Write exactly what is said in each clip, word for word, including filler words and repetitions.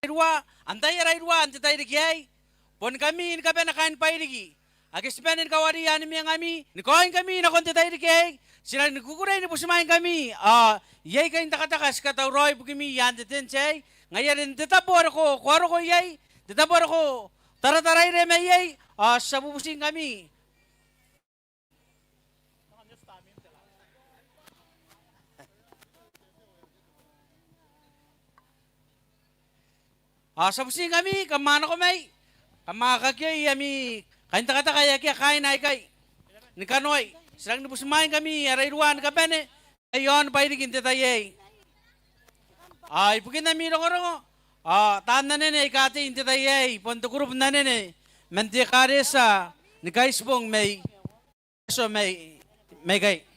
irua, antai ara irua n te tairiki aei? Bon ngkami ni kabane kaain Bairiki ake ti bane ni kawariia ni mwengami, ni kaoingkami nakon te tairiki aei. Ti rangi ni kukurei ni butimwaingkami, ao iai kaintekateka aika ti katauraoi ibukimi i aan te tent aei. Ngaia are n te tabo are ko, ko a roko iai, te tabo are ko tarataraira mai iai, ao ti a bubutingkami. Ao ti a butingkami, kam a nako mai, kam a kakioi ami kaintekateka ae akea kaaina aikai ni kanoai. Ti rangi ni butimwaingkami ara irua ni kabane i aon Bairiki n te tai aei. Ao ibukin ami rongorongo, ao taan anene aika tei n te tai aei bon te kurubu n anene man te ekaretia ni Kaitibong mai Betio mai, mai ikai.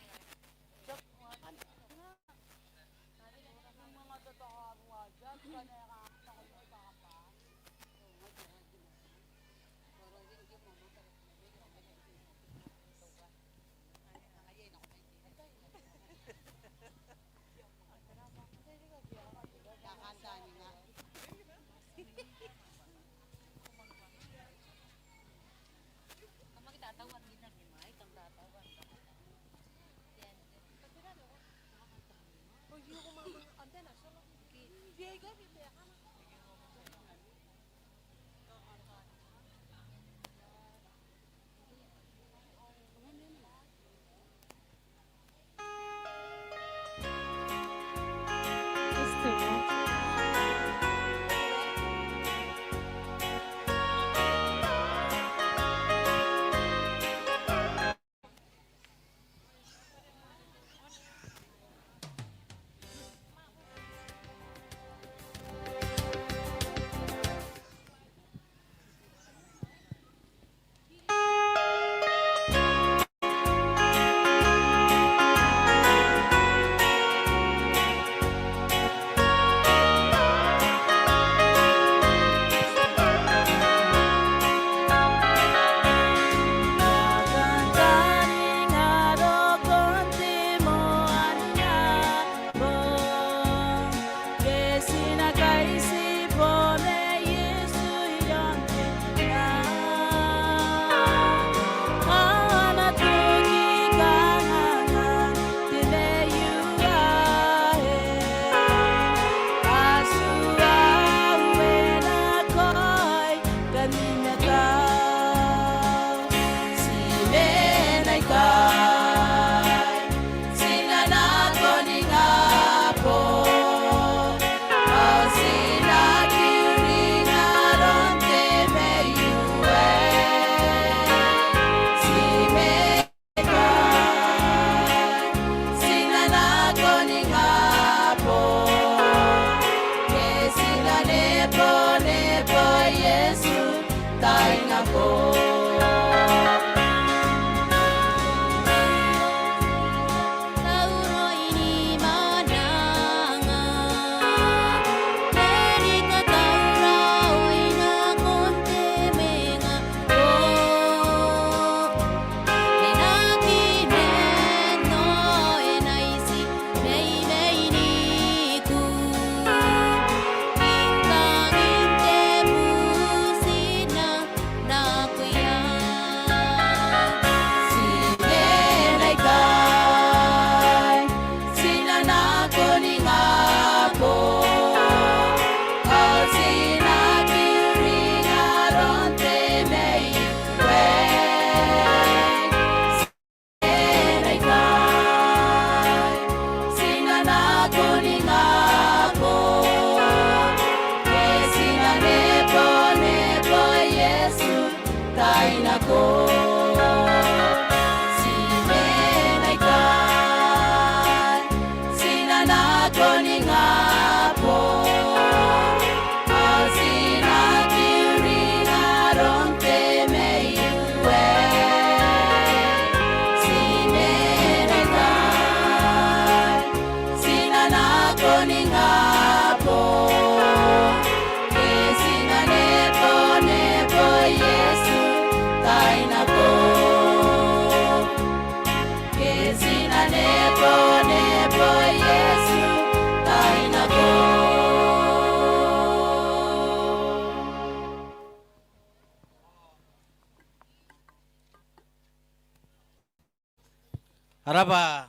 Ko rabwa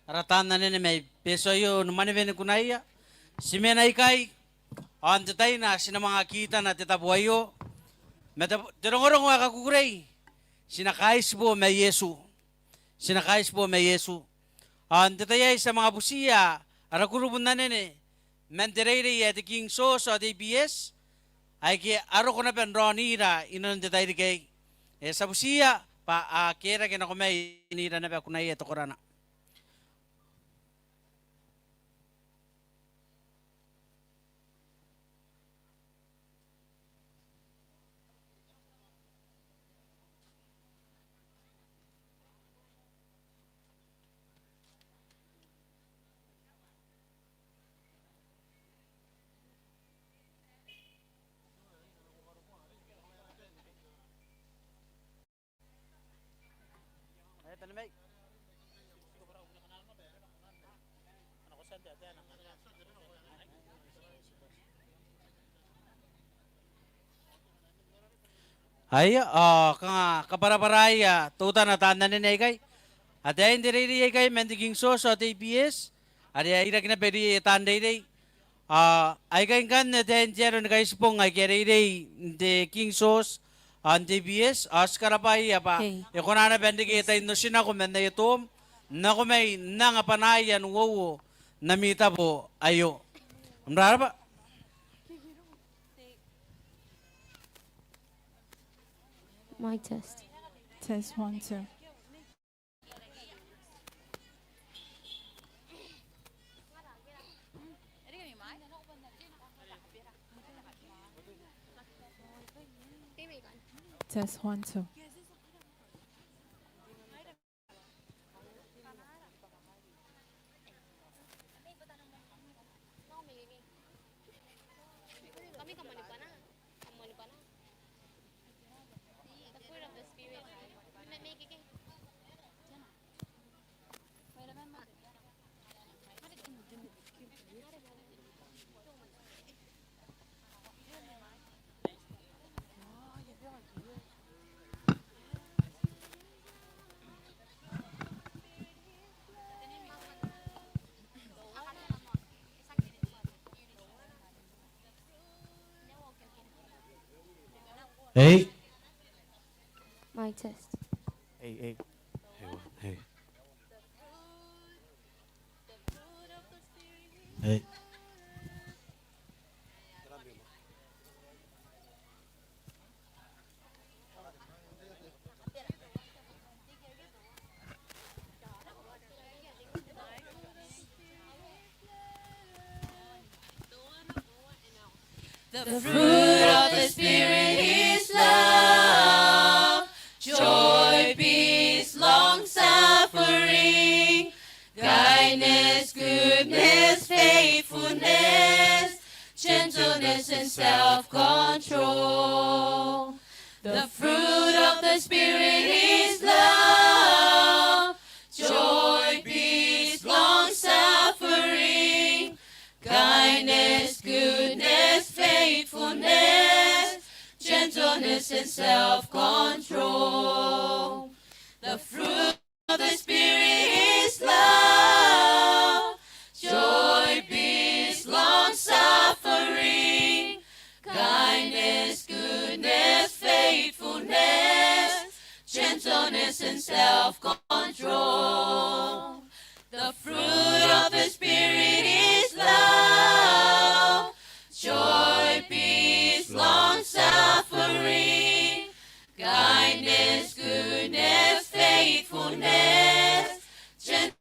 ara taan anene mai Betio aio ni mwanewen kunaia. Ti mena ikai ao n te tai anne ti na manga kitana te tabo aio. Ma te, te rongorongo ae kakukurei, ti na kaitibo ma Iesu. Ti na kaitibo ma Iesu. Ao n te tai aei ti a manga butiia ara kurubu n anene man te reirei ae te King George ao te E B S, aike a roko naba n raonira inanon te tairiki aei. E, ti a butiia bwa a kerake nako mai n ira naba kunaia te korana. Aia, ao kanga kabwarabwaraia teutana taan anene aikai. Ataein te reirei aikai man te King George ao te E B S, are a iraki naba irouia taan reirei. Ao aikai ngkanne ataein te aro ni kaitibong aike a reirei n te King George ao n te E B S, ao ti karabwaia bwa e kona naba n reke tain otinako man aia term nako mai n anga bwanaaia n uouo n ami tabo aio. Kam rabwa. Mic test. Test, one, two. Test, one, two. Hey. Mic test. Hey, hey. Hey, one, hey. Hey. The fruit of the Spirit is love, joy, peace, long suffering, kindness, goodness, faithfulness, gentleness, and self control. The fruit of the Spirit is love, joy, peace, long suffering, kindness, goodness, faithfulness, gentleness, and self control. The fruit of the Spirit is love, joy, peace, long suffering, kindness, goodness, faithfulness, gentleness, and self control. The fruit of the Spirit is love, joy, peace, long suffering, kindness, goodness, faithfulness, gentleness,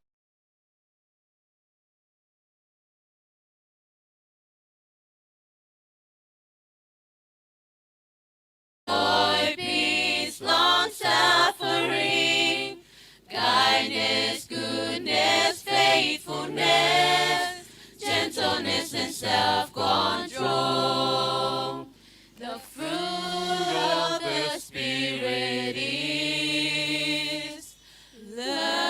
joy, peace, long suffering, kindness, goodness, faithfulness, gentleness, and self control. The fruit of the Spirit is love.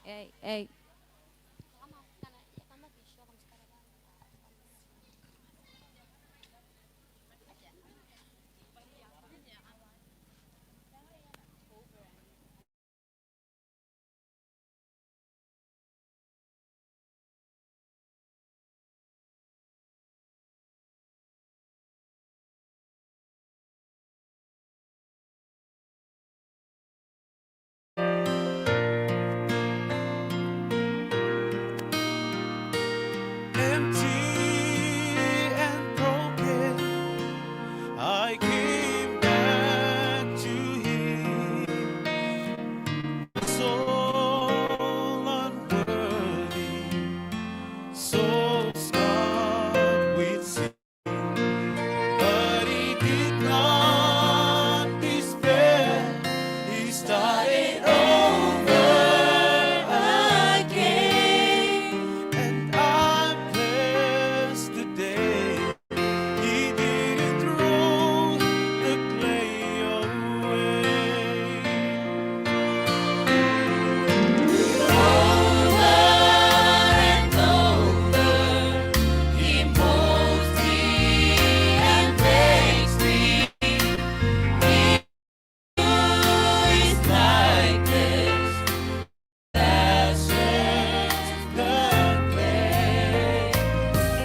Ei, ei. Empty and broken, I came back to Him. So unworthy, so scarred with sin. But he did not despair. He started over again. And I bless the day he didn't throw the clay away. Over and over, he molds me and makes me into his likeness. Ashes the clay,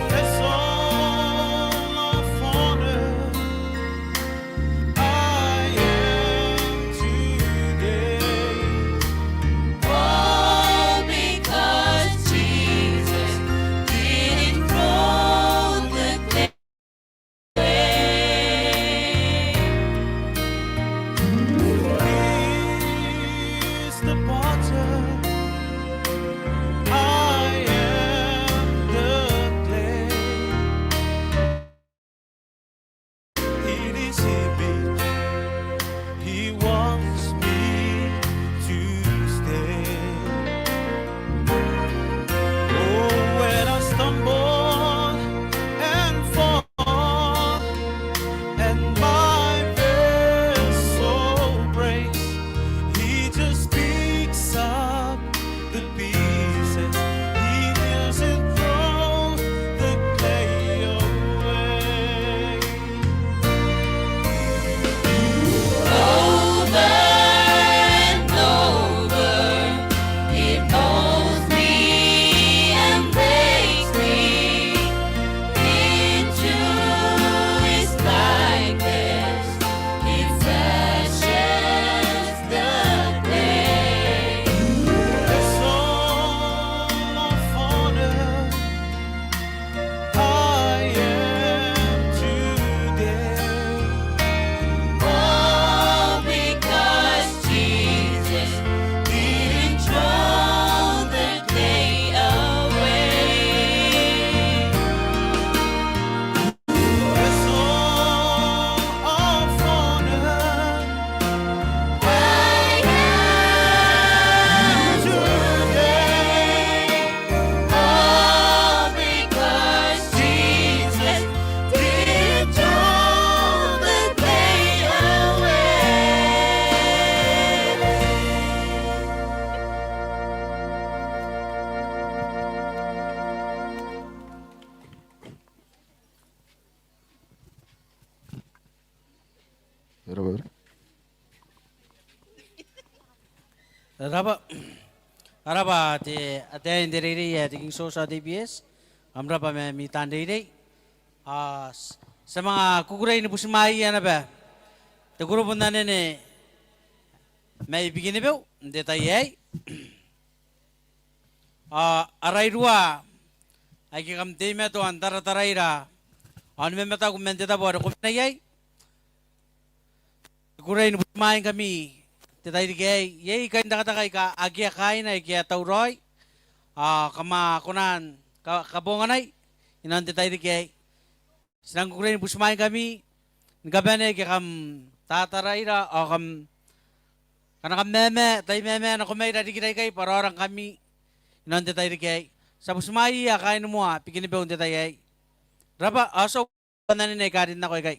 vessel of honor I am today. All because Jesus didn't throw the clay away. He is the potter, I am the clay. In his image, he wants me to stay. Oh, when I stumble and fall, and my vessel breaks, he just picks up the pieces. He doesn't throw the clay away. Over and over, he molds me and makes me into his likeness. His ashes the clay. Vessel of honor I am today. All because Jesus didn't throw the clay away. Vessel of honor I am today. All because Jesus didn't throw the clay away. Ko rabwa. Ko rabwa te ataei n te reirei ae te King George te B S. Kam rabwa ma ami taan reirei. Ao ti a manga kukurei ni butimwaeia naba te kurubu n anene mai Bikenibeu n te tai aei. Ao ara irua aike kam teimatoa n tarataraira ao ni mamataku man te tabo are ko mena iai, I kukurei ni butimwaeingkami n te tairiki aei. Iai kaintekateka aika akea kaaina aike a tauraoi ao kam a kona ni ka- kabonganai inanon te tairiki aei. Ti nang kukurei ni butimwaeingkami ni kabane aike kam tataraira ao kam, ngkana kam mama, tai mama nako maira rikira ikai bwa raora ngkami inanon te tairiki aei. Ti a butimwaeia kaain moa Bikenibeu n te tai aei. Rabwa, ao ti a uananena aika rin nako ikai.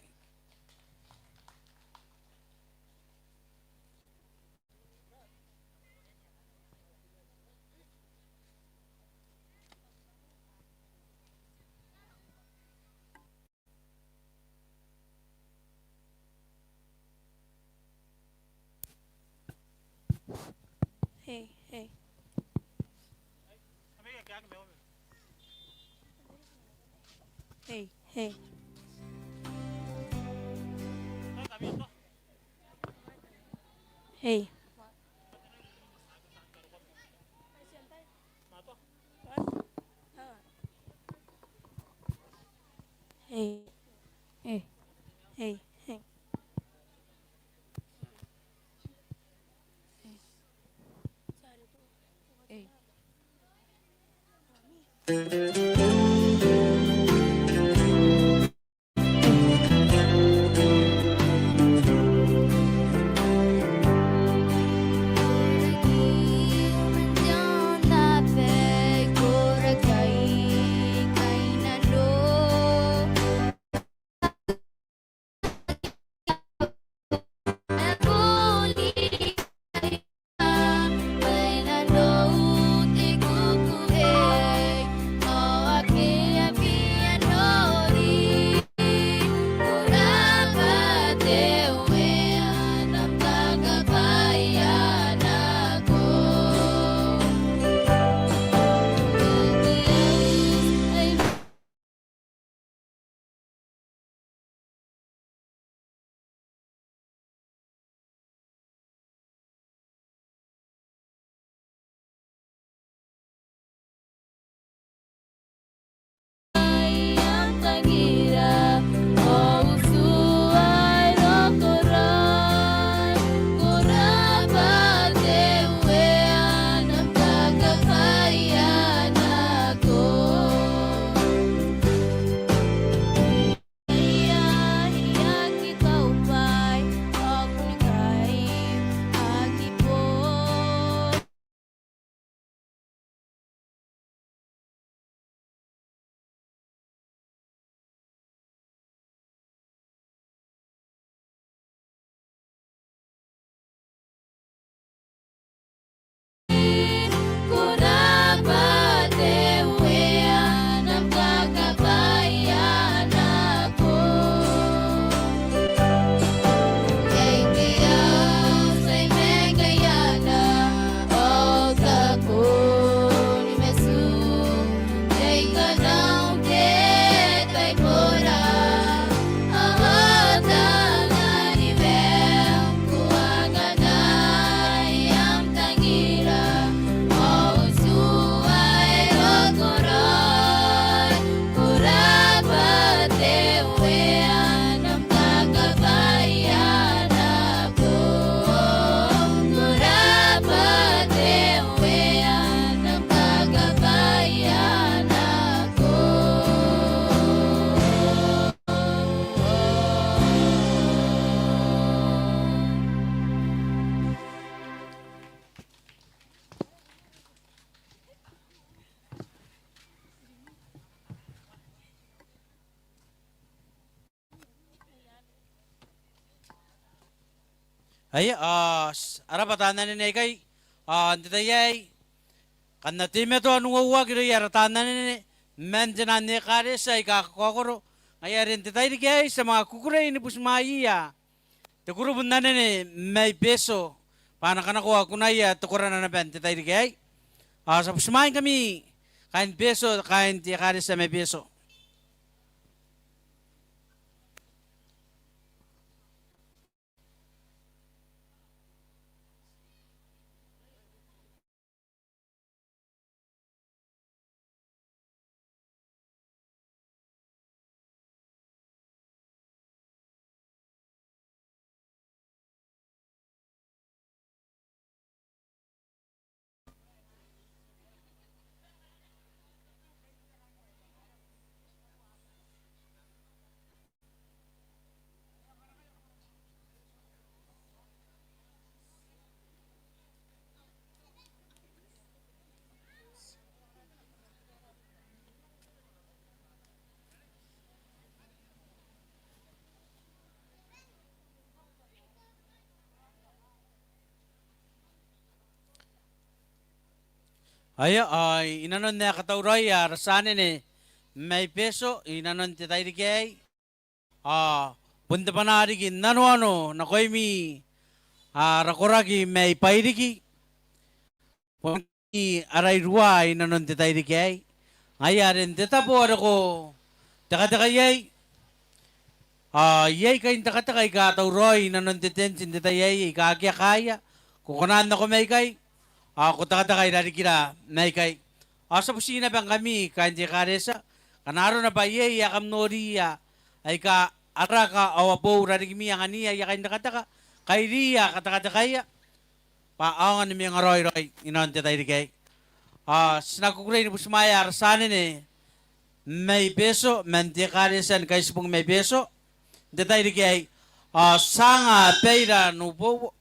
Hey, hey. Hey, hey. Hey. Hey. Hey. Hey. Hey. Aia, a, s-, a raba taan anene aikai, a, n te tai aei, kam na teimatoa n uouaki irouia ara taan anene man te naan ekaretia aika kakaokoro, ngaia are n te tairiki aei ti a manga kukurei ni butimwaia te kurubu n anene mai Betio, bwa a na kanakoa kunaia te korana naba n te tairiki aei. A, ti a butimwaingkami kaain Betio, kaain te ekaretia mai Betio. Aia, a, i nanon ae katauraoia ara tia anene mai Betio i nanon te tairiki aei, a, bon te bwanaa riki n nanoano nakoimi, a, ara koraki mai Bairiki. Bon ara irua i nanon te tairiki aei. Ngaia are n te tabo are ko tekateka iai, ao iai kain tekateka aika a tauraoi i nanon te tent n te tai aei aika akea kaaia, ko kona n nako mai ikai ao ko tekateka i rarikira mai ikai. Ao ti a buti naba ngkami kaain te ekaretia, ngkana arona bwa iai ae kam noriia aika a raka ao a boou rarikimi, anganiia aia kain tekateka, kairiia katekatekaia bwa a aonga ni manga raoiroi i nanon te tairiki aei. Ao ti na kukurei ni butimwaea ara tia anene mai Betio, man te ekaretia ni Kaitibong mai Betio n te tairiki aei. Ao ti anga baira n uboubo.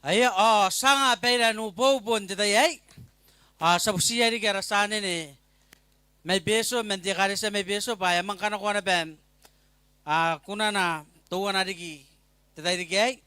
Aia, ao ti anga baira n uboubo n te tai aei. Ao ti a butiia riki ara tia anene mai Betio, man te ekaretia mai Betio, bwa e a manga kanakoa naba kunana teuana riki n te tairiki aei.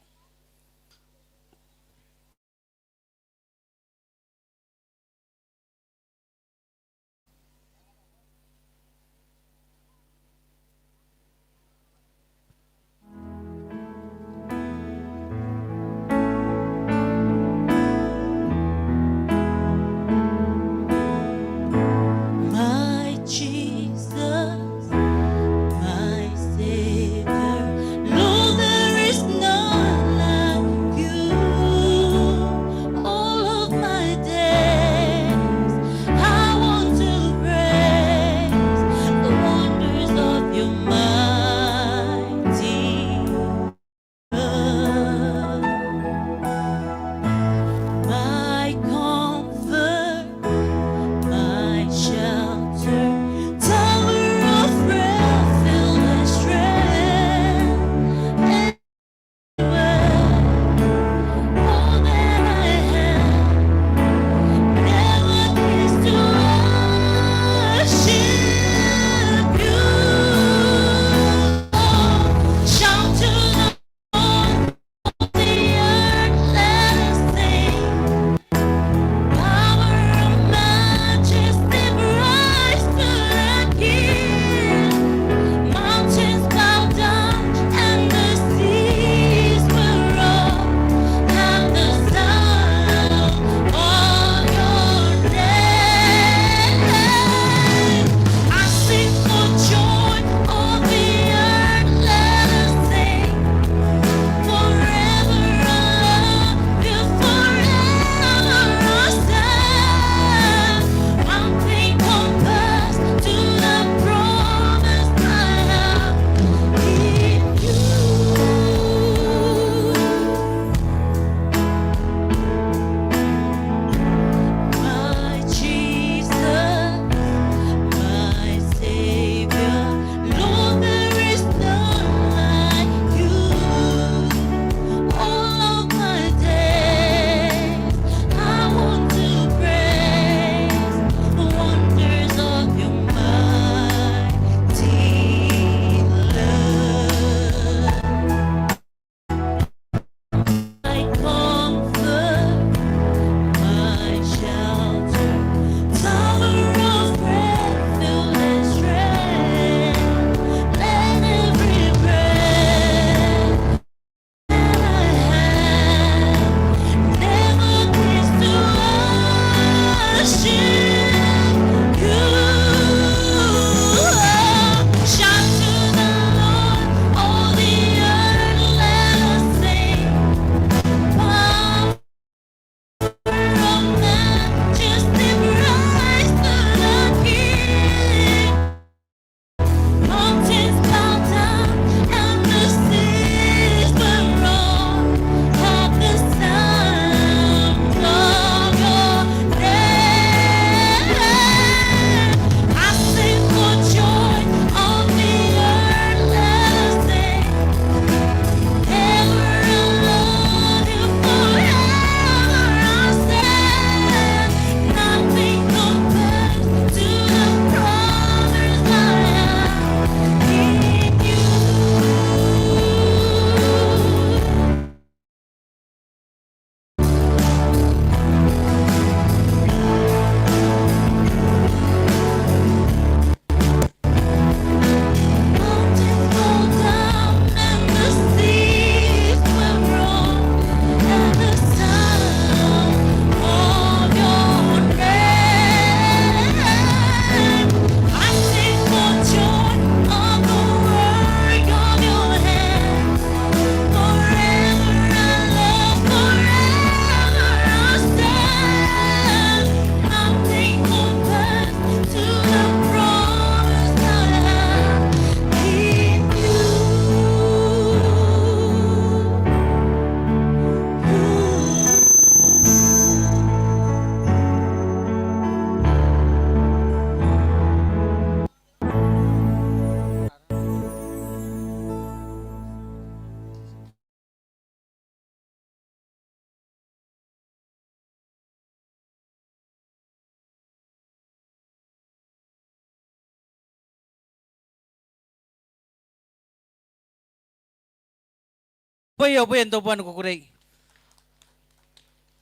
Bwa e a bwe n tobwa ni kukurei.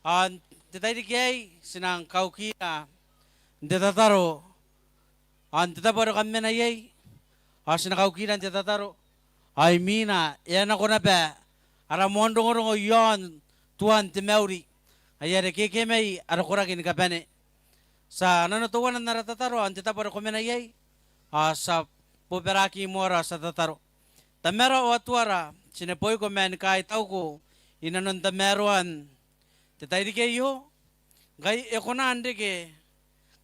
Ao n te tairiki aei ti nang kaukira n te tataro, ao n te tabo are kam mena iai, ao ti na kaukira n te tataro, ao imwina e a nako naba ara moan rongorongo iaon tuan te mauri, ngaia are kekemai ara koraki ni kabane. Ti a nano teuana n ara tataro, ao n te tabo are ko mena iai, ao ti a bobaraki moa, ao ti a tataro. Tamara ao Atuara, ti neboiko ma ni kaitauko i nanon tamaroan te tairiki aio, ngkai e kona n reke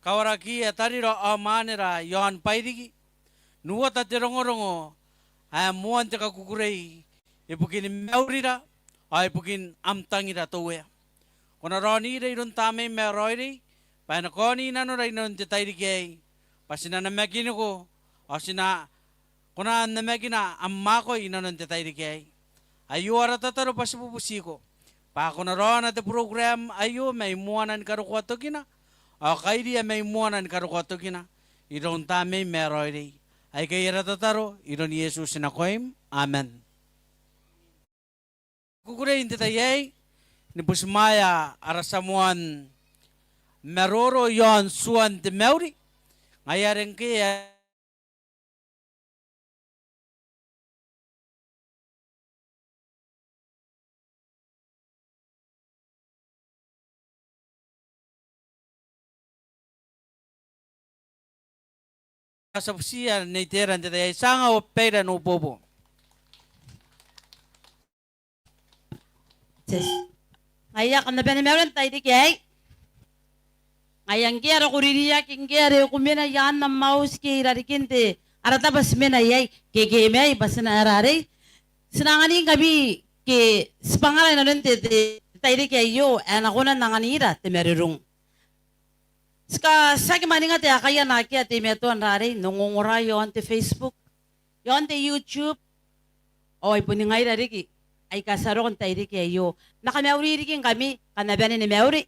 kawaraki ae tarira ao mwanera iaon Bairiki, n uota te rongorongo ae moan te kakukurei ibukin maurira ao ibukin am tangira te Uea. Ko na raonira iroun Tamneim ae Raoiroi bwa e na kaoni nanora i nanon te tairiki aei, bwa ti na namakiniko ao ti na kona n namakina am akoi i nanon te tairiki aei. Aio ara tataro bwa ti bubutiko bwa ko na raona te program aio mai moana ni karokoa tokina, ao kairia mai moana ni karokoa tokina, iroun Tamneim ae Raoiroi. Aikai ara tataro, iroun Iesu ti nakoim. Amen. Kukurei n te tai aei ni butimwaea ara tia moan maroro iaon tuan te mauri, ngaia are ngke e a tia butiia Nei Tera n te tai aei. Ti a anga au babaire n ubobo. Ngaia kam na bane ni mauri n te tairiki aei. Ngaia ngke are ko ririaki, ngke are ko mena i aan am auti ke i rarikin te ara tabo ti mena iai, kekemai bwa ti na, ara arei, ti na anganingkami ke tibwangara i nanon te, te tairiki aio ae na kona n anganira te marurung. Ti katiaki mwaninga taekaia naake a teimatoa n rarei n ongongora iaon te Facebook, iaon te YouTube, ao ai boni ngaira riki aika ti a roko n tairiki aio. Ma kam na mauri riki ngkami, kam na bane ni mauri.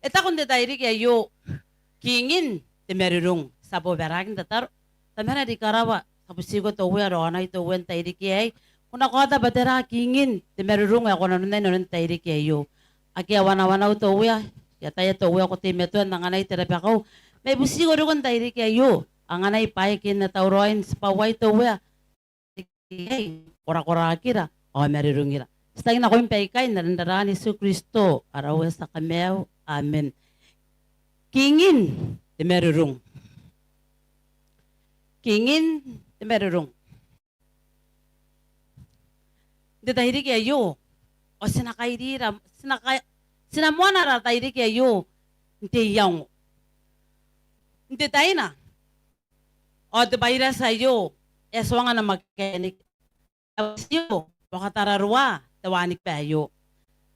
E taku n te tairiki aio, Kingin te marurung. Ti a bobaraki n tataro. Tamara are i karawa, ti a butiko te Uea, raonai te Uea n tairiki aei. Ko na kaota bwa tera kingin te marurung ae ko nanonna i nanon tairiki aio. Akea wanawanau te Uea, I ataia te Uea ko teimatoa n anganai te rabakau. Ma I butiko riki n tairiki aio, anganai bwaai ake e na tauraoi n tibwauai te Uea, korakoraakira ao marurungira. Ti tangi nakoim baikai n aran raran Iesu Kristo, ara Uea ae Tia Kamaiu. Amen. Kingin te marurung. Kingin te marurung. N te tairiki aio, ao ti na kairira, ti na kai-, ti na moana ara tairiki aio n te iango. N te taina, ao te bairati aio e a tuanga ana makaeneke. E a butiko bwa katararua te wanikiba aio.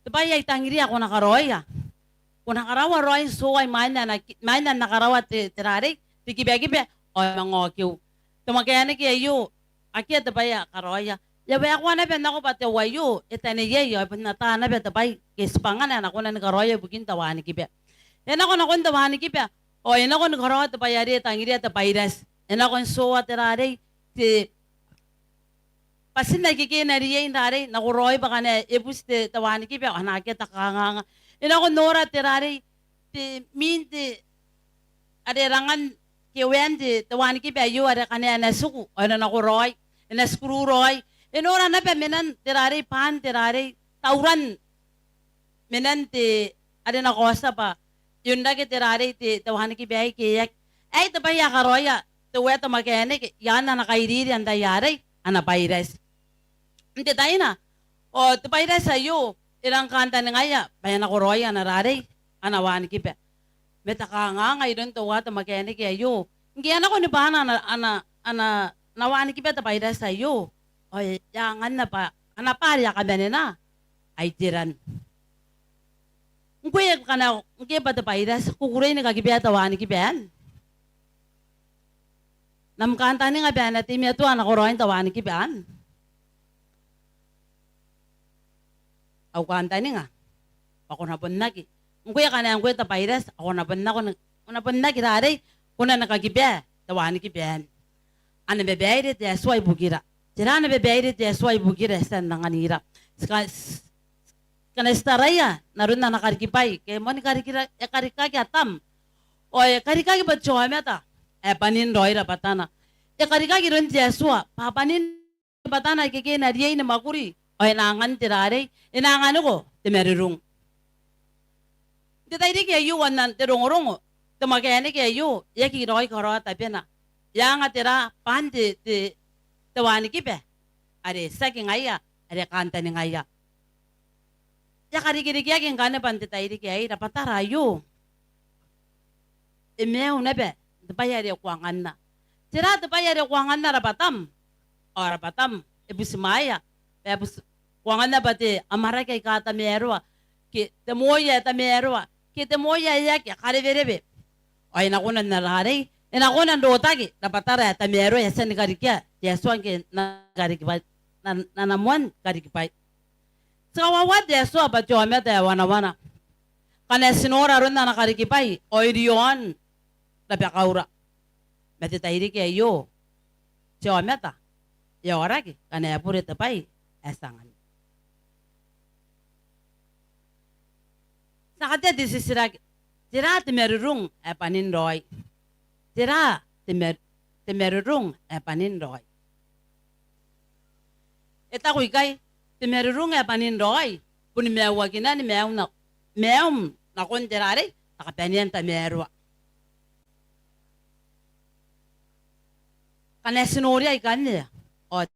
Te bwai ae I tangiria ko na karaoia, ko na karaoa raoi n tuoa imwain ae na ki-, imwain ae na karaoa te, te rarei, te kibakiba ao e manga okeu. Te makaeneke aio, akea te bwai ae karaoia. E a waekoa naba nako bwa te aoa aio e taneiai ao e bon ata naba te bwai ke tibwangana ae na kona ni karaoia ibukin te wanikiba. E nako nakon te wanikiba ao e nako ni karaoa te bwai are e tangiria te bairati. E nako n tuoa te rarei, te bwatin ae kekei n riai n rarei, nakoraoi bwa kanga e buti te, te wanikiba ao e na akea te kanganga. E nako n nora te rarei, te, mwin te, are e rangan kewean te, te wanikiba aio are kanga e na tiku ao e na nakoraoi, e na tikururaoi. E nora naba menan te rarei, bwaan te rarei, tauran menan te, are e na kaotia bwa e onrake te rarei, te, te wanikiba aei ke e aki. Aei te bwai ae karaoia te, uea te makaeneke i aan ana kairiri n te tai arei, ana bairati. N te taina, ao te bairati aio e rang kantaningaia bwa e nakoraoi ana rarei, ana wanikiba. Ma te kanganga iroun teuare te makaeneke aio, ngke e a nako ni bwaana ana, ana, ana, ana wanikiba te bairati aio, ao e a anganna bwa ana bwa are e a kamanena ai te ran. Ngkoe kanga ngke bwa te bairati, ko kukurei ni kakibaa te wanikiba anne? N am kantaninga bwa e na teimatoa nakoraoin te wanikiba anne? Au kantaninga bwa ko na bon aki. Ngkoe kanga ngkoe te bairati, ao ko na bon nako ni, ko na bon aki rarei, ko na ni kakibaa te wanikiba anne. A na babaire te Atua ibukira. Tera ana babaire te Atua ibukira ae ti a anganira? Ti ka-, ti-, ngkana ti taraia n aron ana karikibwai, ke moan karikira-, e karikaki Atam. Ao e karikaki bwa te aomata ae bwanin raoi rabwatana. E karikaki iroun te Atua bwa bwanin rabwatana aike e na riai ni mwakuri, ao e na angan te rarei, e na anganiko te marurung. N te tairiki aio, ao n te rongorongo, te mwakaniki aio e aki raoi karaoa tabena. E anga tera? Bwaan te, te, te wanikiba are tiaki ngaia, are kantaningaia. E a karikirakea ngkanne bwa n te tairiki aei rabwatara aio e maiu naba n te bwai are ko anganna. Tera te bwai are ko anganna rabwatam? Ao rabwatam e butimwaea bwa e buti-, ko anganna bwa te amwarake aika tamaroa, ke te moi ae tamaroa, ke te moi ae aki karewerewe. Ao e na kona n rarei, e na kona n rotaki rabwatara ae tamaroa ae e a tia ni karikea te Atua ngke e na karikibwai, n ana, n ana moan karikibwai. Ti kawawa te Atua bwa te aomata ae wanawana. Ngkana ti nora aron ana karikibwai, ao e riaon rabakaura. Ma n te tairiki aio, te aomata e aoraki ngkana e bure te bwai ae ti anganna. Ti a katea te titiraki, tera te marurung ae bwanin raoi? Tera te mar-, te marurung ae bwanin raoi? E taku ikai, te marurung ae bwanin raoi boni maiuakinan maium na-, maium nakon te rarei, te kabanean tamaroa. Ngkana ti noria ikanne, ao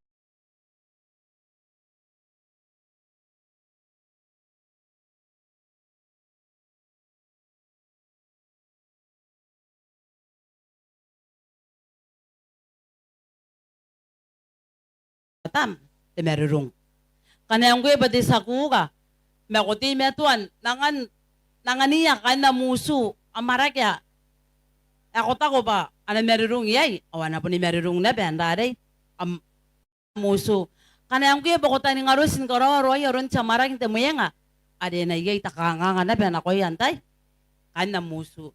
Atam, te marurung. Ngkana ngkoe bwa te tia kuuka, ma ko teimatoa n angan, n angania kaain am utu amwarake ae ko taku bwa a na marurung iai, ao a na boni marurung naba n rarei am am utu. Ngkana ngkoe bwa ko taningaroti ni karaoa raoi aron te amwarake n te mwenga, are e na iai te kanganga naba nakoia antai? Kaain am utu.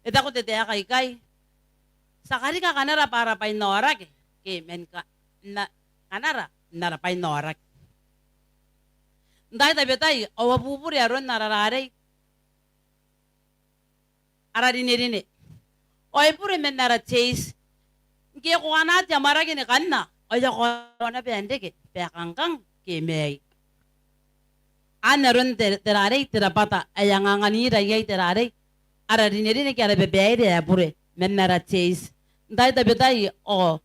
E taku te taeka aikai, ti a karika kanara bwa ara bwainaoraki, ke man ka-, n a-, kanara n ara bwainaoraki. N taai tabetai ao a bubure aron ara rarei, ara rinerine. Ao e bure man ara te iti. Ngke ko anaa te amwarake ni kanna, ao e a kaoa naba n reke bwa e kangkang ke e mai. Anne aron te, te rarei, te rabwata ae e anganganira iai te rarei, ara rinerine ke ara babaire ae bure man ara te iti. N taai tabetai ao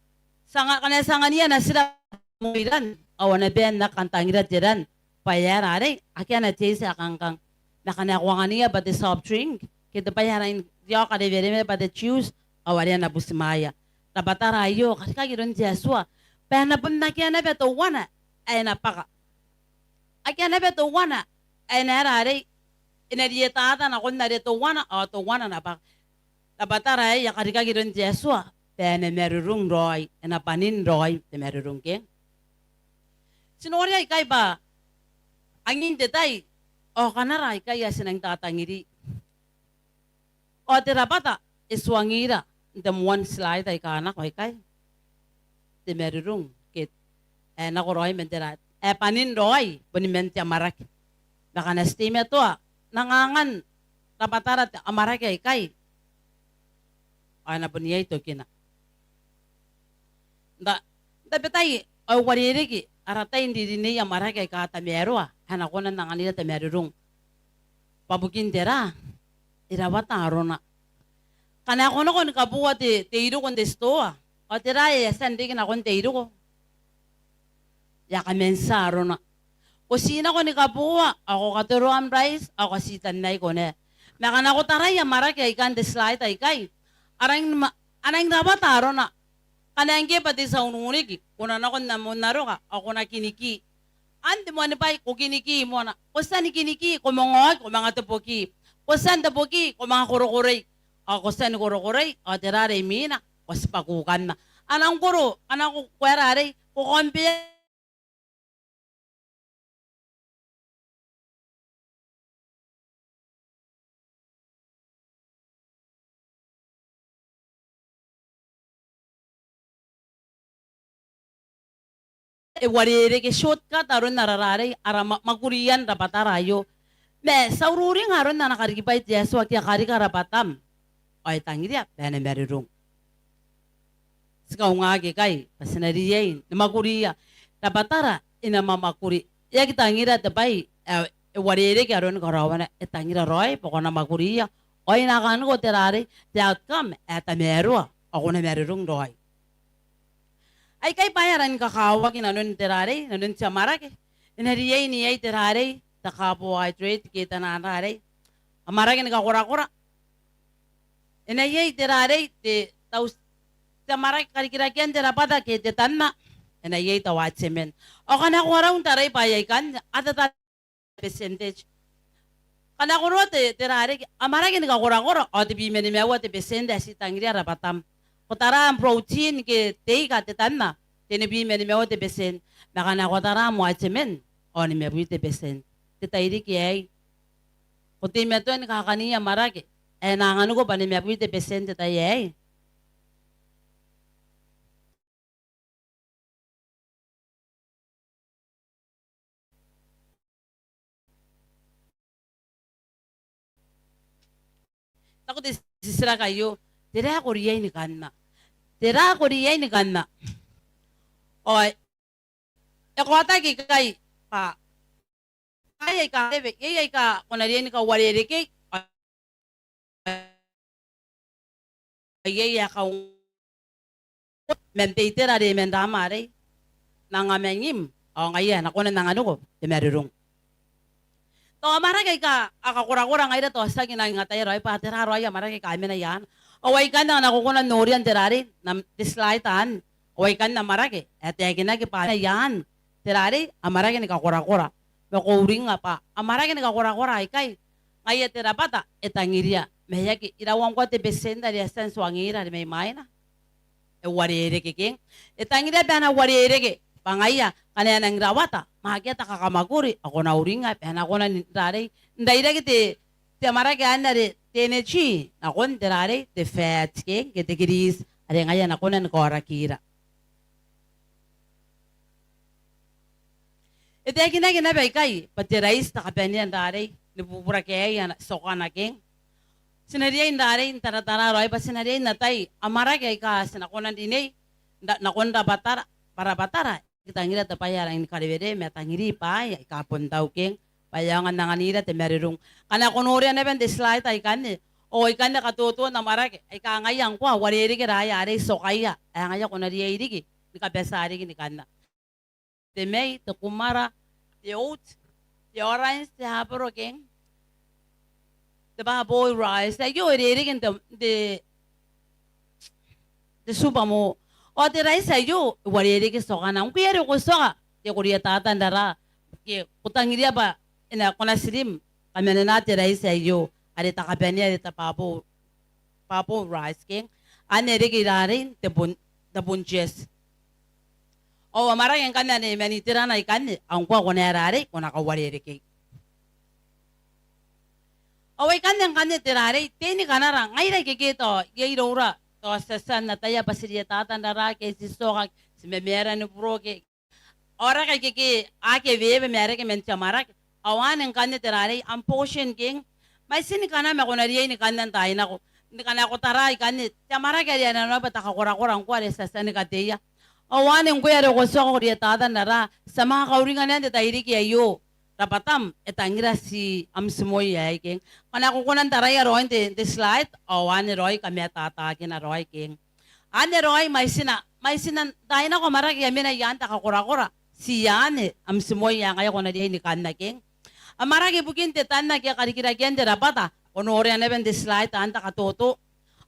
ti a nga-, ngkana ti angania natira moa iran, ao a na bon aki kantangira te ran, bwa e aera arei, akea ana te iti ae kangkang. Ma ngkana ko angania bwa te soft drink, ke te bwai ae rangi n riao karewerewe bwa te juice, ao are e na butimwaea. Rabwatara aio, karikaki iroun te Atua bwa e na bon akea naba teuana ae e na bwaka. Akea naba teuana ae e na aera arei, e na rietata nakon are teuana, ao teuana e na bwaka. Rabwatara aei e a karikaki iroun te Atua bwa e na marurung raoi, e na bwanin raoi te marurung ke. Ti noria ikai bwa angin te tai, ao kanara aikai ae ti nang tatangiri. Ao te rabwata e tuangira n te moan slide aika nako aikai. Te marurung ke, e nako raoi man te ra-, e bwanin raoi boni man te amwarake. Ma ngkana ti teimatoa n angangan rabwatara te amwarake aikai, ao e na bon iai tokina. N ta-, n tabetai ao e uarereke ara tai n ririnei amwarake aika tamaroa ae e na kona n anganira te marurung. Bwa bukin tera? E rawata arona. Ngkana ko nako ni kaboa te, te iriko n te titoa, ao tera ae e a tia n reke nakon te iriko? E a kaman tia arona. Ko ti nako ni kaboa, ao ko katoro am rice, ao ko ti tanai ko na. Ma ngkana ko tarai amwarake aika n te slide aikai, a rangi ni ma-, a rangi n rawata arona. Ngkana ngkoe bwa te tia ununiki, ko na nako n am oun aroka, ao ko na kiniki. Anne te moan bwai, ko kiniki moa. Ko tia ni kiniki, ko manga oki, ko manga teboki. Ko tia n teboki, ko manga korokoroi. Ao ko tia ni korokoroi, ao tera are imwina? Ko tibwa kukanna. A nang koro, a nang ko-, ko aera arei, ko kaombea e uarereke, shortcut aron ara rarei, ara ma-, mwakurian rabwatara aio. Ma ti a ururinga aron ana karikibwai te Atua ke a karika rabwatam ao e tangiria bwa e na marurung. Ti kaungaaki ikai bwa ti na riai ni mwakuria rabwatara i na mwamwakuri. E aki tangira te bwai ae e uarereke aron karaoana, e tangira raoi bwa ko na mwakuria ao e na anganiko te rarei, te outcome ae tamaroa, ao ko na marurung raoi. Aikai bwaai aika rangi ni kakawaki nanon te rarei, nanon te amwarake. E na riai n iai te rarei, te carbohydrate ke te naan rarei. Amwarake ni kakorakora. E na iai te rarei, te, tau, te amwarake karikirakean te rabwata ke te tanna. E na iai tao ataemen. Ao ngkana ko arau n tarai bwaai aikanne, a tata percentage. Ngkana ko noora te, te rarei, amwarake ni kakorakora, ao tebwi ma nimaua te percent ae ti tangiria rabwatam. Ko tara am protein ke te ika, te tanna, tenibwi ma nimaua te percent. Ma ngkana ko tara am ataemen, ao nimabwi te percent. Te tairiki aei. Ko teimatoa ni kakania amwarake ae e na anganiko bwa nimabwi te percent te tai aei. Taku te titiraki aio, tera ae ko riai ni kanna? Tera ae ko riai ni kanna? Ao e kaotaki ikai bwa iai aika, iai aika ko na riai ni kauarerekei. Iai ae kaungaia man te itera are man te amwarake. N anga mangim, ao ngaia ae na kona n anganiko te marurung. Tao amwarake aika a kakorakora ngaira tao tiaki n angataia raoi bwa tera raoi amwarake aika a mena i aana. Ao aikanne ngkana ko kona n noria n te rarei, n am, te slide anne. Ao aikanne amwarake ae taekinaki bwa a mena i aan te rarei, amwarake ni kakorakora. Ma ko uringa bwa amwarake ni kakorakora aikai, ngaia te rabwata e tangiria. Ma e aki iraua ngkoa te percent are e a tia n tuangira are mai mwaina. E uarereke keng. E tangiria bwa e na uarereke. Bwa ngaia, ngkana e nangi rawata, ma akea te kakamwakuri, ao ko na uringa bwa e na kona n rarei, n rairaki te, te amwarake anne are te energy nakon te rarei, te fat keng, ke te grease, are ngaia ae na kona ni kaorakira. E taekinaki naba ikai bwa te raiti te kabanea n rarei ni bubura ke aei ana tokana keng. Ti na riai n rarei n taratara raoi bwa ti na riai n atai amwarake aika ti na kona n rinei, n ra-, nakon rabwatara, bwa rabwatara e tangira te bwai ae rangi ni karewerewe, ma e tangiri bwaai aika bon tau keng, bwa e aonga n anganira te marurung. Ngkana ko noria naba n te slide aikanne, ao aikanne katoton amwarake aika ngaia ngkoa uarereke raoi arei, tokaia, ae ngaia ko na riai riki ni kabatia riki ni kanna. Te mei, te kumara, te oat, te orange, te aporo keng, te purple rice. Aio e rereke n te, te, te tupamo. Ao te raiti aio e uarereke tokana. Ngkoe are ko toka, ke ko rietata n raraa, ke ko tangiria bwa e na, ko na slim, kamanena te raiti aio, are te kabanea are te purple, purple rice keng. Anne e reke i rarei n te bun, te bunches. Ao amwarake ngkanne ane man iterana ikanne, ao ngkoa ko na rarei, ko na kauarerekei. Ao aikanne ngkanne te rarei, teni kanara, ngaira ikekei tao iai iroura tao ti a tia n ataia bwa ti rietata n raraa ke ti toka, ti mamaara ni buro ke. Ao raka ikekei ake wewe ma reke man te amwarake. Ao anne ngkanne te rarei, am portion keng. Mwaitin kanam ae ko na riai ni kanna n taai nako. Ngkana ko tara ikanne, te amwarake are e nanona bwa te kakorakora ngkoa are ti a tia ni kateia. Ao anne ngkoe are ko toka, ko rietata n raraa, ti a manga kauringa n te tairiki aio. Rabwatam e tangira ti am timoi aei keng. Ngkana ko kona n taraia raoi n te, te slide, ao anne raoi kamatatakina raoi keng. Anne raoi mwaitina, mwaitina n taai nako amwarake ae mena i aan te kakorakora, ti anne am timoi ae ngaia ko na riai ni kanna keng. Amwarake ibukin te tanna ke karikirakean te rabwata, ko noria naba n te slide anne te katoto.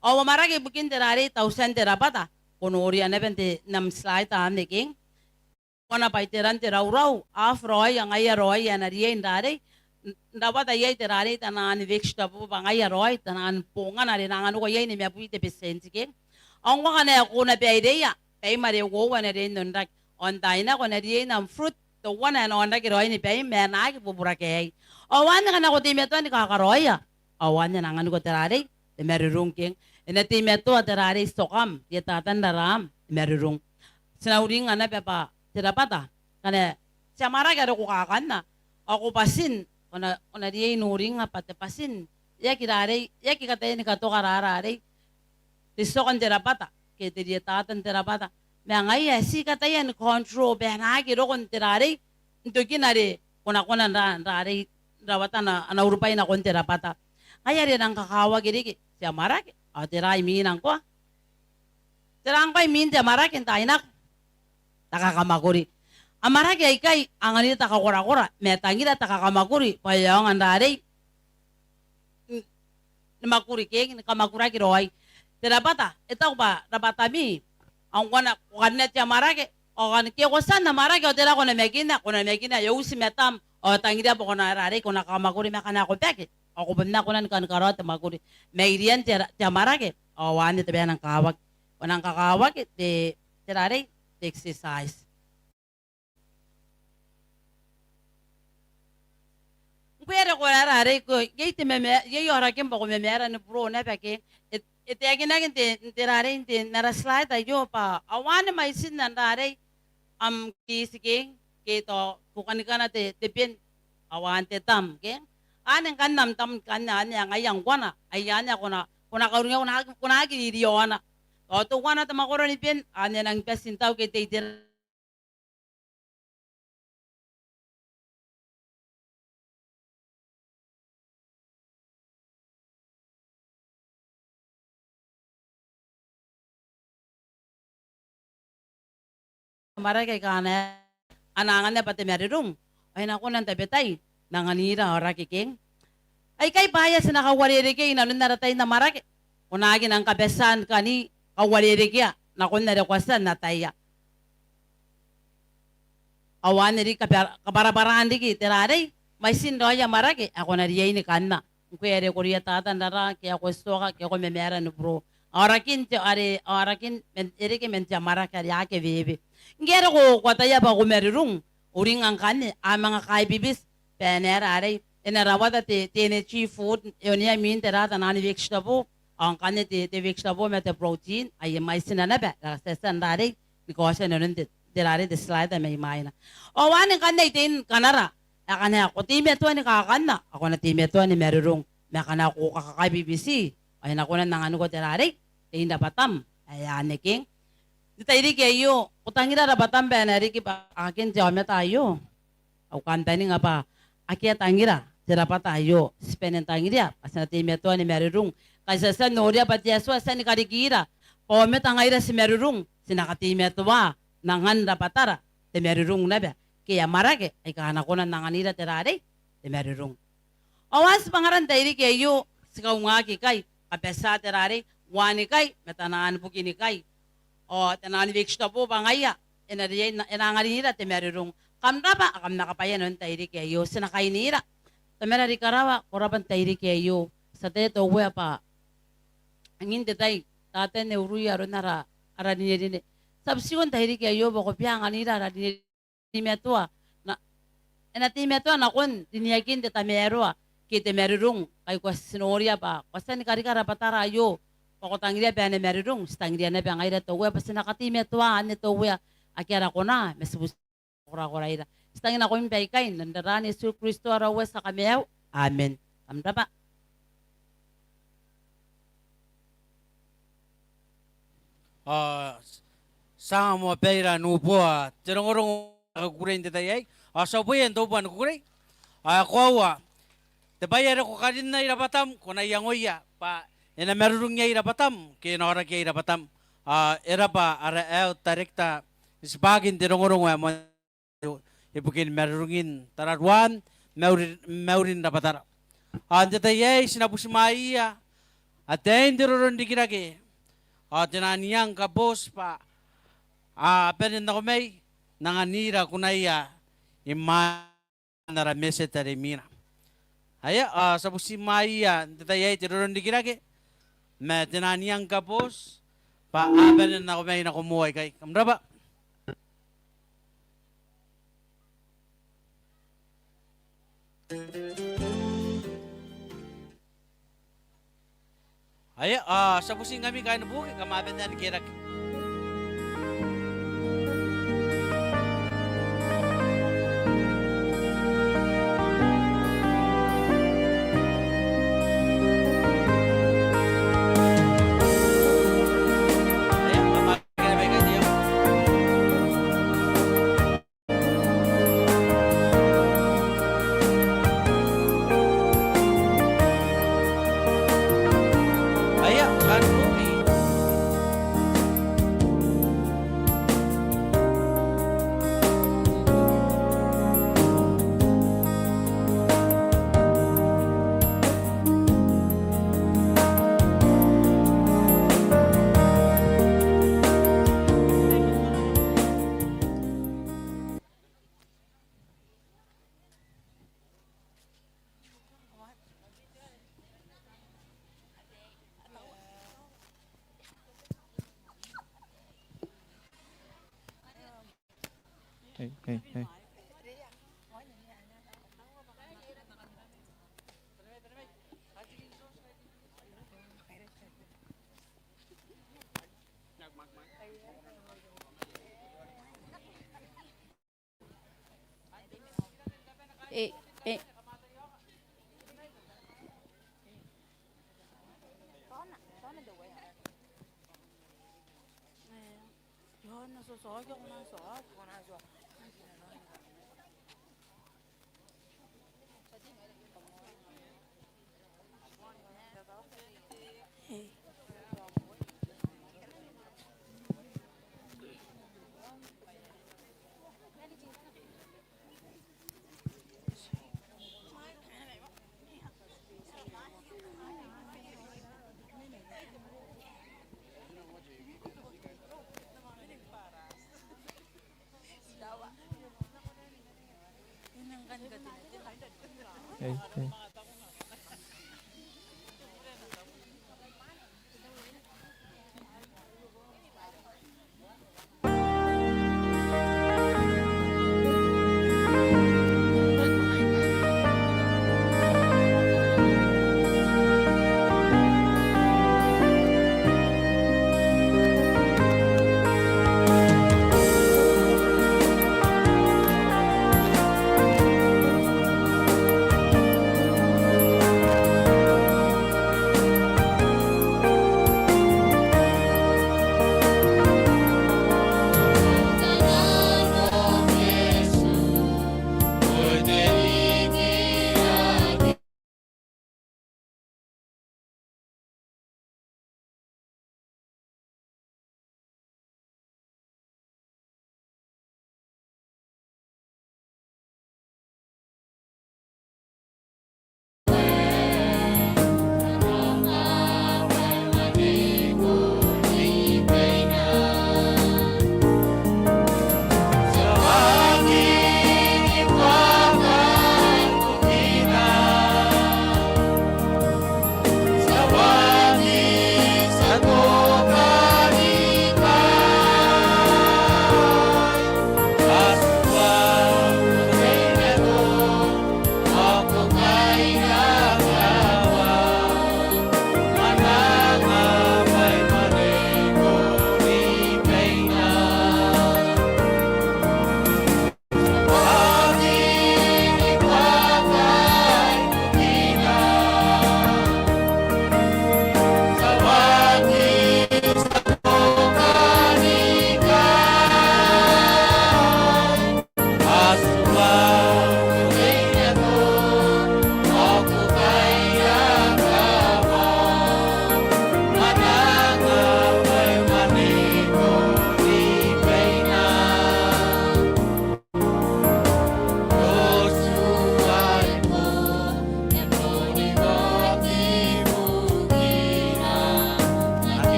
Ao amwarake ibukin te rarei, tautia n te rabwata, ko noria naba n te, n am slide anne keng. Ko na bwa iteran te raurau, half raoi, ngaia raoi ae na riai n rarei, n, n rawata iai te rarei, taian vegetable, bwa ngaia raoi taian bongana are e na anganiko iai nimabwi te percent keng. Ao ngkoa ngkana ko na baireia baim are uoua ae na riai n onrake. Ao n taai nako e na riai n am fruit teuana ae na onrake raoi ni baim ma e na aki bubura kaei. Ao anne ngkana ko teimatoa ni kakaraoia, ao anne e na anganiko te rarei, te marurung keng. E na teimatoa te rarei tokam, rietata n raraam, te marurung. Ti na uringa naba bwa te rabwata Ngkana te amwarake are ko kakanna ao ko bwatin, ko na, ko na riai n uringnga bwa te bwatin e aki rarei, e aki kataia ni katoka rarei te tioko n te rabwata ke te rietata n te rabwata. Ma ngaia e tii kataia ni control bwa e na aki roko n te rarei n tokin are ko na kona n ra, n rarei n rawata ana, ana urubwai nakon te rabwata. Ngaia are e nang kakawaki riki te amwarake ao tera imwina ngkoa? Tera ngkoa imwin te amwarake n taai nako? Te kakamwakuri. Amwarake aikai a anganira te kakorakora ma e tangira te kakamwakuri bwa e aonga n rarei ni mwakuri ke ni kamwakuraki raoi. Te rabwata, e taku bwa rabwatami. Ao ngkana ko kanna te amwarake ao ngkana ke ko tia n amwarake ao tera ko namakinna? Ko namakinna e uti matam ao e tangiria bwa ko na rarei, ko na kakamwakuri. Ma ngkana ko bake ao ko bon aki kona ni kani karaoa te mwakuri. Ma irian te, te amwarake ao anne te bwai ae nang kakawaki. Ko nang kakawaki te, te rarei, te exercise. Ngkoe are ko rarei, ko, iai te mama, iai aorakim bwa ko mamaara ni buro naba ke. E, e taekinaki n te, n te rarei, n te, n ara slide aio bwa ao anne mwaitin n rarei am kiss ke, ke tao ko kani kana te, te pen ao anne te thumb ke. Anne ngkanne am thumb ngkanne anne ngaia ngkoana. Ai anne ko na, ko na kauringa, ko na, ko na aki ririona. Ao teuana te mwakoro ni pen, anne e nang bati n tau ke te itera. Amwarake aika a na, a na anganna bwa te marurung ao e na kona n tabetai n anganira aoraki ke. Aikai bwaai aika ti na kauarerekea inanon ara tai n amwarake. Ko na aki nang kabatia ni kani kauarerekea nakon are ko a tia n ataia. Ao anne riki kabwara, kabwarabwaraan riki te rarei, mwaitin raoi amwarake ae ko na riai ni kanna. Ngkoe are ko rietata n rara, ke ko tioka, ke ko mamaara ni buro. Aorakin te, are, aorakin man, e reke man te amwarake are akea ewewe. Ngke are ko, ko ataia bwa ko marurung, uringnga ngkanne, a manga kaibibiti bwa e na rarei, e na rawata te, te energy food, e onea mwin te ra, taian vegetable, ao ngkanne te, te vegetable ma te protein, ae mwaitina naba, are ti a tia n rarei ni kaotia inanon te, te rarei, te slide mai mwaina. Ao anne ngkanne ai tein kanara, ae ngkana ko teimatoa ni kakanna, ao ko na teimatoa ni marurung, ma ngkana ko kakaibibiti, ao e na kona n anganiko te rarei, tein rabwatam ae anne ke. N te tairiki aio, ko tangira rabwatam bwa e na riki bwa akea te aomata aio? Au kantaninga bwa akea tangira te rabwata aio, ti bane n tangiria bwa ti na teimatoa ni marurung. Ngkai ti a tia n noria bwa te Atua e a tia ni karikira bwa aomata ngaira ti marurung, ti na kateimatoa n angan rabwatara te marurung naba, ke amwarake aika a na kona n anganira te rarei, te marurung. Ao anne tibwangara n te tairiki aio, ti kaungaki ikai, kabatia te rarei, uanikai ma taian bukinikai. Ao taian vegetable bwa ngaia e na riai, e na anganira te marurung. Kam rabwa, ao kam na kabaia inanon te tairiki aio, ti na kainira. Tamara are i karawa, ko rabwa n te tairiki aio. Ti ataia te Uea bwa angin te tai, Tatan e uruia aron ara, ara rinerine. Ti a butiiko n te tairiki aio bwa ko bia anganira ara rinerine. Teimatoa, na, e na teimatoa nakon rineakin te tamaroa ke te marurung, ngkai ko a tia n noria bwa ko a tia ni karika rabwatara aio, bwa ko tangiria bwa e na marurung, ti tangiria naba ngaira te Uea bwa ti na kateimatoa anne te Uea, akea ara kona, ma ti butiiko korakoraira. Ti tangi nakoim baikai, n aran Iesu Kristo ara Uea, ti a kamaiu. Amen. Kam rabwa. Ao ti a moa baira n uboa te rongorongo ae kukurei n te tai aei. Ao ti a uboia n te uboa ni kukurei. Ao e koaua, te bwai are ko karinna i rabwatam, ko na iangoia bwa e na marurung iai rabwatam, ke e na aoraki iai rabwatam. Ao e rabwa ara health director n tibwakin te rongorongo ae moan ibukin marurungin tararuan maurin, maurin rabwatara. Ao n te tai aei ti na butimwaeia ataein te roro n rikirake ao te naan iango kaboots bwa a bane n nako mai n anganira kunaia imwain ara message are imwina. Aia, ao ti a butimwaeia n te tai aei te roro n rikirake ma te naan iango kaboots bwa a bane n nako mai nako moa ikai. Kam rabwa. Aia, ao ti a butiingkami kaain buki, kam a bane ni kerake. Hey, hey. Hey, hey.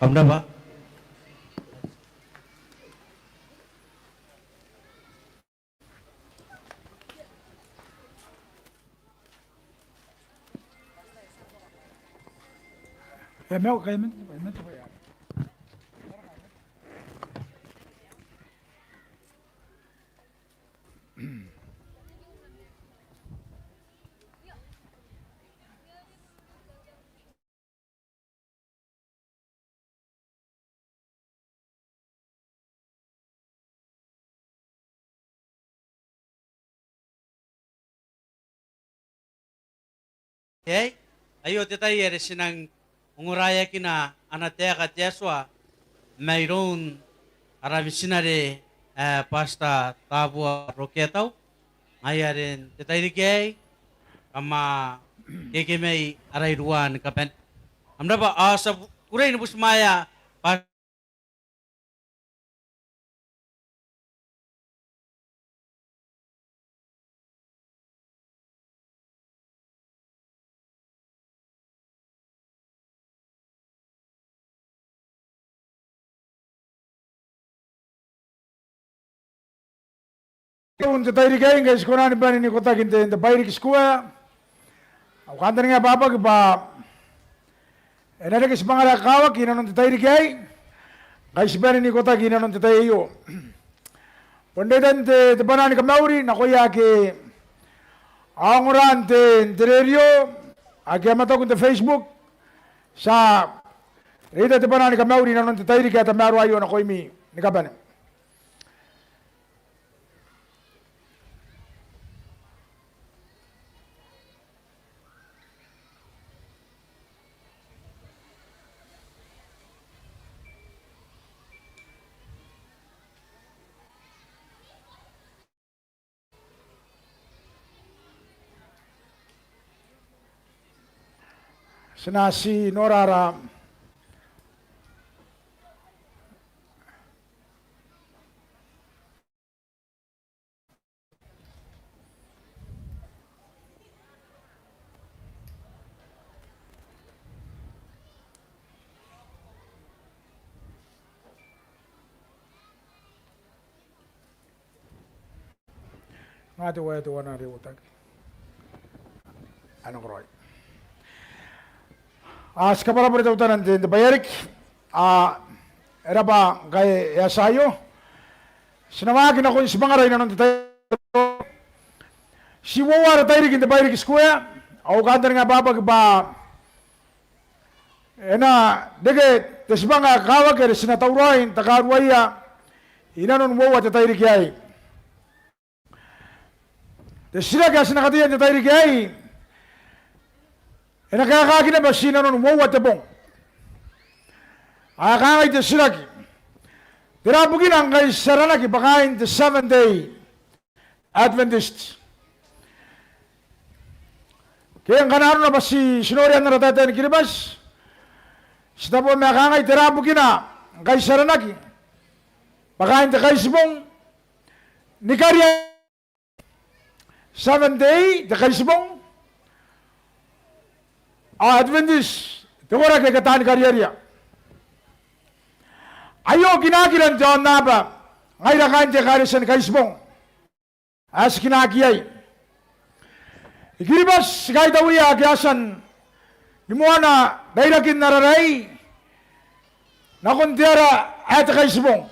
Kam rabwa. Aio te tai are ti nang ongoraeakina ana taeka te Atua mairoun ara mitinare ae Pastor Tabua Roketau. Ngaia are n te tairiki aei kam a kekemai ara iruwa ni kabane. Kam rabwa. Ao ti a kukurei ni butimwaea Pastor N te tairiki aei ngkai ti kona ni bane n ikotaki n te, n te Bairiki Square. Au kantaninga ae bwabwaki bwa e na reke tibwangara ae kakawaki inanon te tairiki aei ngkai ti bane n ikotaki inanon te tai aio. Bon reitan te, te bwanaa ni kamauri nakoia ake a ongora n te, n te rerio, ake a mataku n te Facebook. Ti a reita te bwanaa ni kamauri inanon te tairiki ae tamaroa aio nakoimi ni kabane. Ti na ti nora ara Nga te wae te wana are uotaki. Ana karaoi. A, ti kabwarabwara teutana n te, n te bwai are riki. A, e rabwa ngkai e a tia aio. Ti na waaki nakon tibwangara inanon te tai. Ti uoua ara tairiki n te Bairiki Square. Au kantaninga ae bwabwaki bwa e na reke te tibwanga ae kakawaki are ti na tauraoi n takaruaia inanon uoua te tairiki aei. Te titiraki ae ti na kateia n te tairiki aei e na kaekaaki naba ti inanon uoua te bong. Ao e kangai te titiraki: tera bukina ngkai ti aranaki bwa kaain te Seventh Day Adventist? Ke ngkana arona bwa ti, ti noria n ara taetae ni Kiribati, ti taboa ma e kangai: tera bukina ngkai ti aranaki bwa kaain te Kaitibong ni kariaria? Seventh Day te Kaitibong, ao Adventist te koraki aika taani kariaria. Aio kinakiran te aonnaba ngaira kaain te ekaretia ni Kaitibong ae ti kinaki iai. I Kiribati ti kaitauia ake a tia ni moana rairakin ara rai nakon te ara ae te Kaitibong.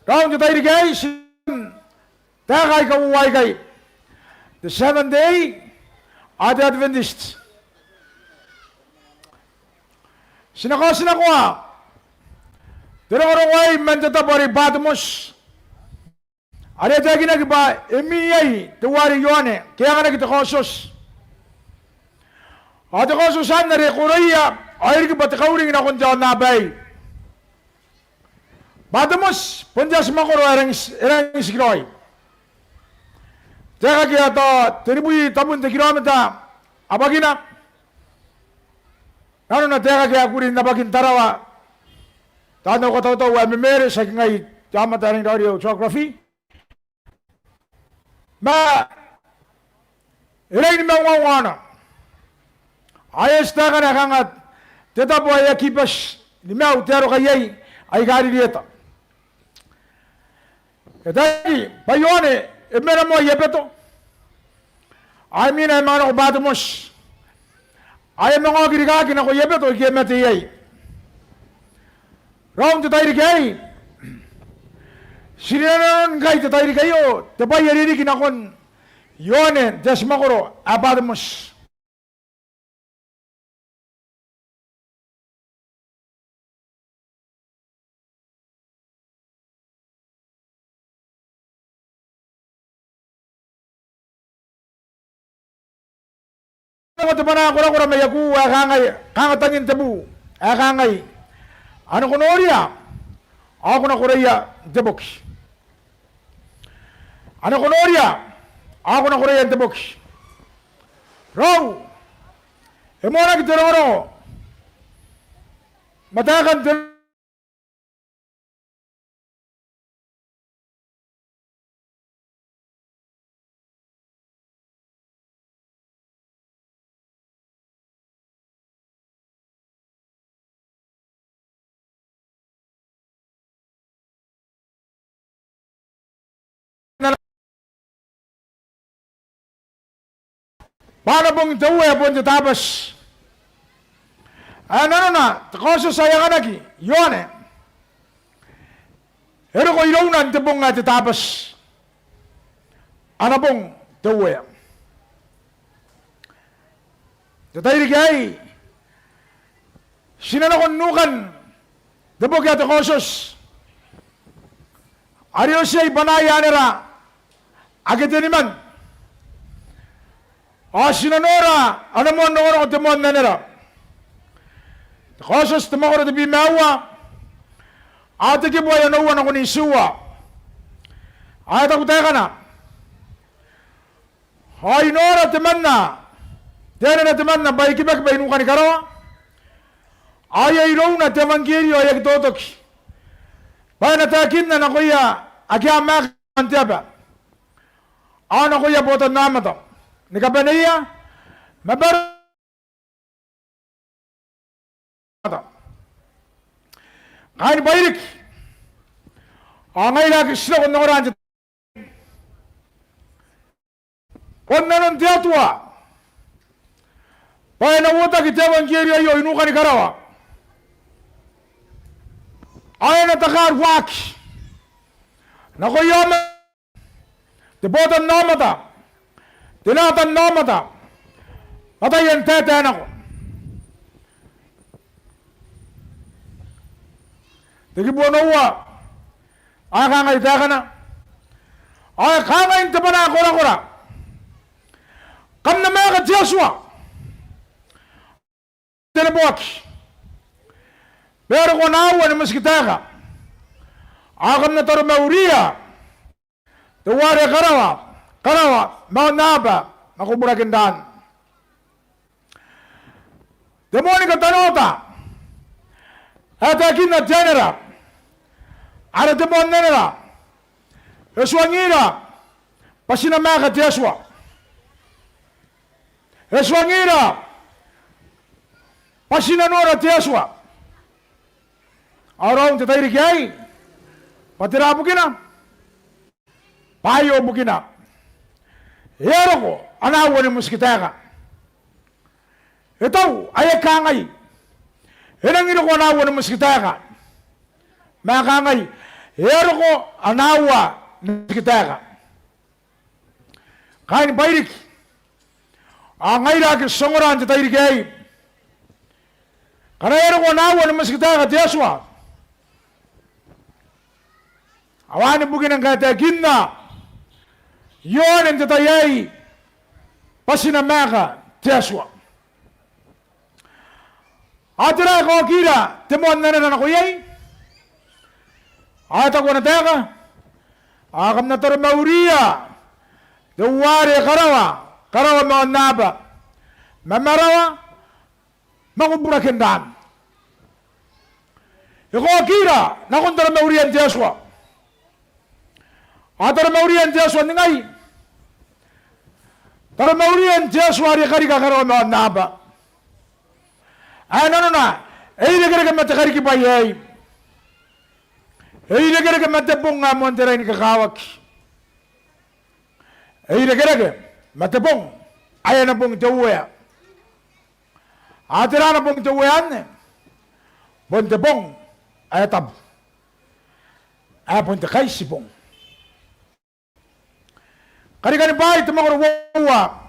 Raou n te tairiki aei ti taeka aika uoua aikai: te Seventh Day ao te Adventist. Ti na kaotinakoa te rongorongo aei man te tabo are i Batimoti, are e taekinaki bwa e mii iai teuare Ioane ke e anganaki te Kaotioti. Ao te Kaotioti anne are e koroia ao e riki bwa te kauring nakon te aonnaba aei. Batimoti bon te atimwakoro ae rangi ti, e rangi tikiraoi. Taekaki ae tao tenibwi tabun te kiromita abwakina. Nanona taekaki ae kuri n abakin Tarawa. Tao n au katautau ae memere, tiaki ngai te aomata ae rangi n raoiroi au geography. Ma e rangi ni maungaunga aona. Ao e eti taekana ae kanga te tabo ae Akibati, nimau te aroka iai aika ririeta. E taekinaki bwa Ioane e mena moa i abato, ao imwina e manga nako Batemoti, ao e manga oki rikaaki nako i abato ike e mate iai. Raou n te tairiki aei, ti rinanona ngkai te tairiki aio te bwai ae ririki nakon Ioane te atimwakoro ae Batemoti. Te bwana ae korakora mai Iakobo ae kangai, kanga tangin te bu ae kangai: Ane ko noria, ao ko na koreia n te boki. Ane ko noria, ao ko na koreia n te boki. Raou, e moanaki te rongorongo ma taekan te Bwa ana bong te Uea bon te Tabati. Ae nanona te kaotioti ae anganaki Ioane e roko irouna n te bong ae te Tabati, ana bong te Uea. Te tairiki aei ti na nako n nukan te boki ae te kaotioti, are e otiai bwanaia anera ake teniman. Ao ti na nora ana moan rongorongo te moan anera. Te kaotioti te mwakoro tebwi ma aua, ao te kibu ae onoua nakon itiua. Ao e taku taekana: Ao I nora temanna, te anera temanna, bwa e ikibaki bwa I nuka ni karawa, ao iai irouna te euangkerio ae aki totoki, bwa e na taekinna nakoia ake a maaka man te aba, ao nakoia botannaomata, ni kabaneia ma baroia mata. Kaain Bairiki, ao ngaira ake ti roko n ongora n te bon nanon te Atua bwa e na uotaki te euangkerio aio i nuka ni karawa, ao e na takaruaki nakoia aomata, te botannaomata, te natannaomata, ma taian taetae nako. Te kibu onoua, ao e kangai taekana: Ao e kangai n te bwana ae korakora: Kam na maaka te Atua, te neboaki, ma e roko ana aua ni motikitaeka, ao kam na taromauria teuare karawa, karawa ma aonnaba ma koburaki n ran. Te moani katanoata ae taekinna te anera, are te moan anera, e tuangira bwa ti na maaka te Atua. E tuangira bwa ti na nora te Atua. Ao raou n te tairiki aei, bwa tera bukina? Bwa aio bukina. E a roko ana aua ni motikitaeka. E tau ae e kangai, e nangi roko ana aua ni motikitaeka, ma e kangai, e a roko ana aua ni motikitaeka. Kaain Bairiki, ao ngaira ake ti ongora n te tairiki aei, ngkana e a roko ana aua ni motikitaeka te Atua, ao anne bukina ngkai e taekinna Ioane n te tai aei bwa ti na maaka te Atua. Ao tera ae kaokira te moan anera nako iai? Ao e taku ana taeka: Ao kam na taromauria teuare karawa, karawa ma aonnaba, ma marawa ma koburaki n ran. E kaokira nakon taromaurian te Atua. Ao taromaurian te Atua n ningai? Taromaurian te Atua are e karika karawa ma aonnaba. Ae nanona E irekereke ma te karikibwai aei. E irekereke ma te bong ae moan te rain ni kakawaki. E irekereke ma te bong ae ana bong te Uea. Ao tera ana bong te Uea anne? Bon te bong ae tabu, ae bon te Kaitibong. Karikani Bwaai te mwakoro uoua,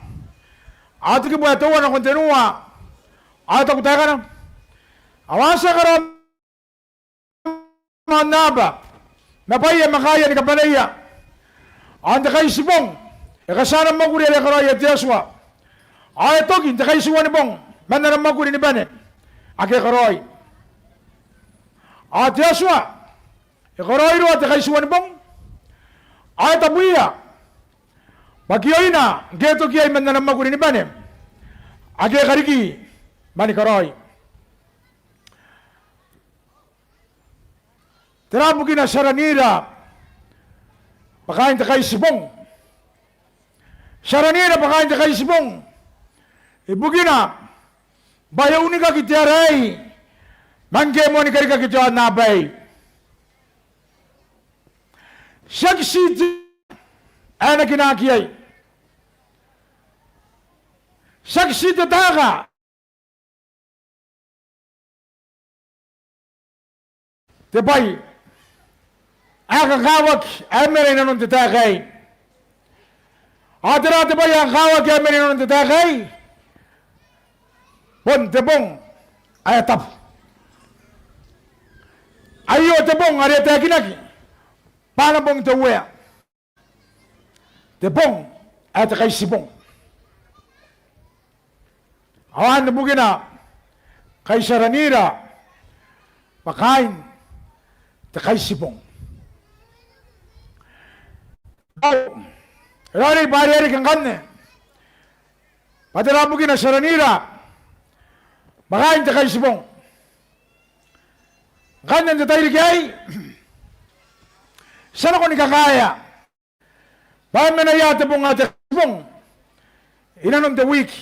ao te kibu ae teuana nakon tenua, ao e taku taekana: Ao a tia karaoa aonnaba ma bwaia ma kaaia ni kabaneia. Ao n te Kaitibong e katia ana mwakuri are e karaoia te Atua. Ao e toki n te kaitiuanibong man ana mwakuri ni bane ake e karaoi. Ao te Atua e karaoiroa te kaitiuanibong, ao e tabuia, bwa kioina ngke e toki iai man ana mwakuri ni bane ake e kariki mani karaoi. Tera bukina ti aranira bwa kaain te Kaitibong? Ti aranira bwa kaain te Kaitibong ibukina bwa e unikaki te ara aei man ngke e moani karikaki te aonnaba aei. Tiaki ti te ae na kinaaki iai, tiaki ti te taeka, te bwai ae kakawaki ae mena inanon te taeka aei. Ao tera te bwai ae kakawaki ae mena inanon te taeka aei? Bon te bong ae tabu. Aio te bong are e taekinaki bwa ana bong te Uea, te bong ae te Kaitibong. Ao anne bukina ngkai ti aranira bwa kaain te Kaitibong. Ao e raoiroi bwa are e reke ngkanne bwa tera bukina ti aranira bwa kaain te Kaitibong. Ngkanne n te tairiki aei ti a nako ni kakaea bwa e mena ia te bong ae te Kaitibong inanon te wiki.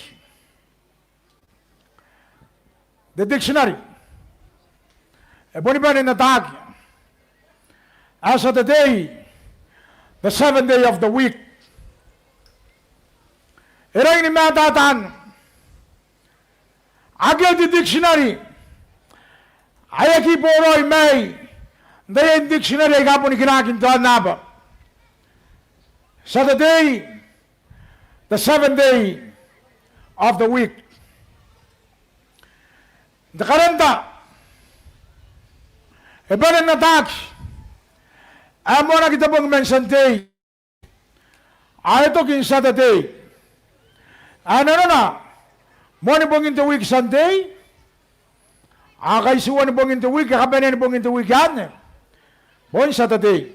Te dictionary e boni bane n ataaki ae Saturday, the seventh day of the week. E rangi ni matata anne. Akea te dictionary ae aki boraoi mai n taian dictionary aika boni kinaaki n te aonnaba. Saturday, the seventh day of the week. N te karenta e bane n ataaki ae moanaki te bong man Sunday ao e toki n Saturday. Ae nanona moani bongin te wiki Sunday, ao kaitiuani bongin te wiki, kabaneani bongin te wiki anne bon Saturday.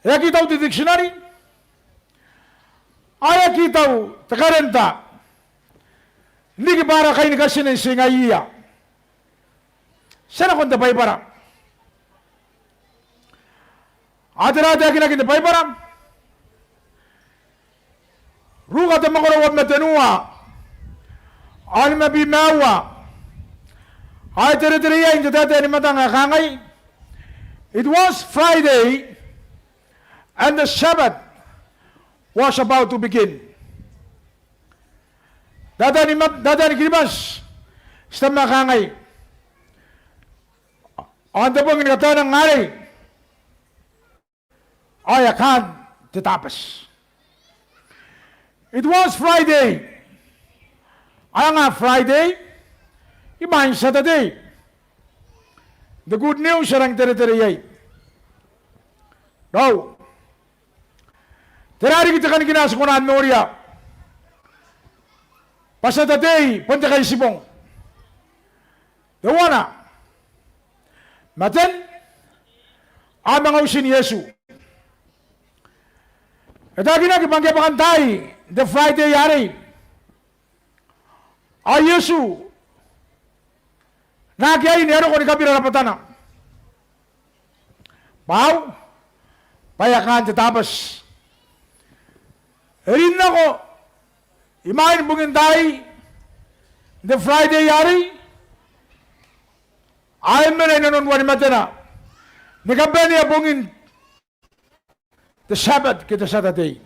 E aki tau te dictionary ao e aki tau te karenta n riki bwa ara kai ni katinne n tii ngaiia. Ti a nako n te Baibara. Ao tera ae taekinaki n te Baibara? Ruka te mwakoro uabwi ma tenua ao nimabwi ma aua. Ao e teretere iai n te taetae ni matang ae kangai: It was Friday and the Sabbath was about to begin. Taetae ni ma-, taetae ni Kiribati ti tabe ma kangai: Ao n te bong ni kataenang arei ao e a kaan te Tabati. It was Friday. Ao e nga Friday imwain Saturday. The good news e rang teretere iai. Raou, tera riki te kanikina ae ti kona n noria bwa Saturday bon te Kaitibong? Teuana, maten ao manga utin Iesu. E taekinaki bwa ngke e bwakantaai n te Friday arei ao Iesu naake aine e a roko ni kabira rabwatana bwa au, bwa e a kaan te Tabati. E rin nako imwain bungin taai n te Friday arei, ao e mena inanon wanimatena ni kabanea bongin te Sabbath ke te Saturday.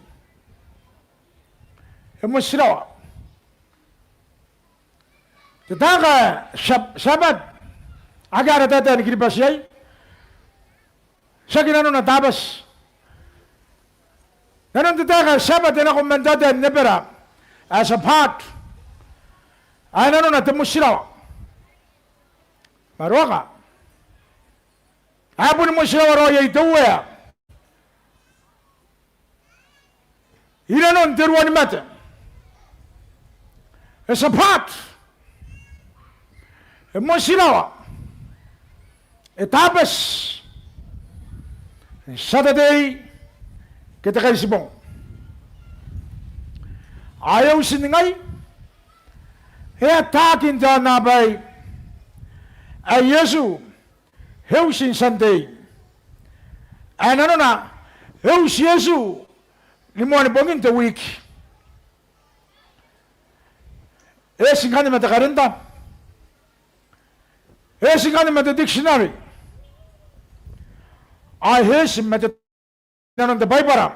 E motirawa. Te taeka Sab-, Sabbath, ake ara taetae ni Kiribati iai, tiaki nanona Tabati. Nanon te taeka Sabbath e nako man taetae n Ebera ae Shabbat, ae nanona te motirawa. Ma roaka, ae boni motirawa raoi iai te Uea inanon te ruanimate. E Shabbat, e motirawa, e Tabati, e Saturday ke te Kaitibong. Ao e uti ningai, e ataaki n te aonnaba aei ae Iesu, e uti n Sunday. Ae nanona, e uti Iesu ni moani bongin te wiki. E eti ngkanne ma te karenta, e eti ngkanne ma te dictionary, ao e eti ma te, nanon te Baibara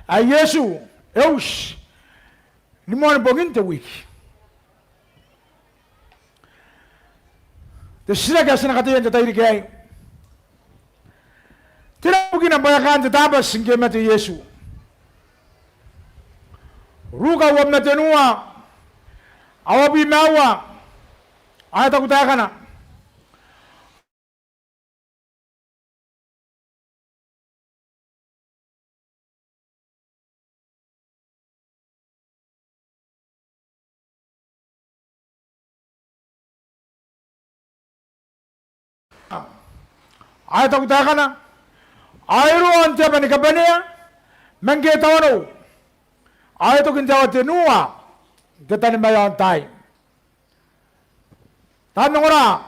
ae Iesu e uti ni moani bongin te wiki. Te titiraki ae ti na kateia n te tairiki aei: Tera bukina bwa e kaan te Tabati ngke e mate Iesu? Ruka uabwi ma tenua, uabwi ma aua, ao e taku taekana. Ao e taku taekana, ao e roa n te aba ni kabanea man ngke e tawanou, ao e toki n te aoa tenua n te tanimaeao n taai. Taan ongora,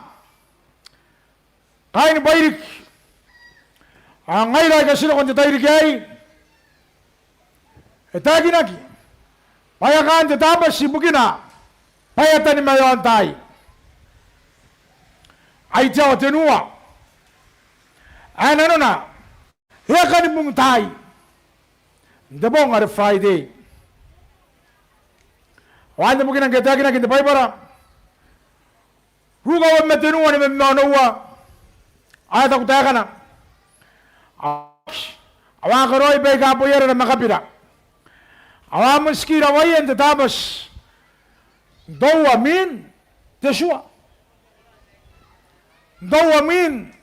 kaaini Bairiki, ao ngaira aika ti roko n te tairiki aei, e taekinaki bwa e a kaan te Tabati ibukina bwa e a tanimaeao n taai. Ai te aoa tenua, ae nanona e a kani bung taai n te bong are Friday. Ao anne bukina ngke e taekinaki n te Baibara, Ruka uabwi ma tenua, nimabwi ma onoua, ao e taku taekana. Ao a karaoi baika boiarara ma kabira, ao a motiki rawaia n te Tabati n toua mwin te tua. N toua mwin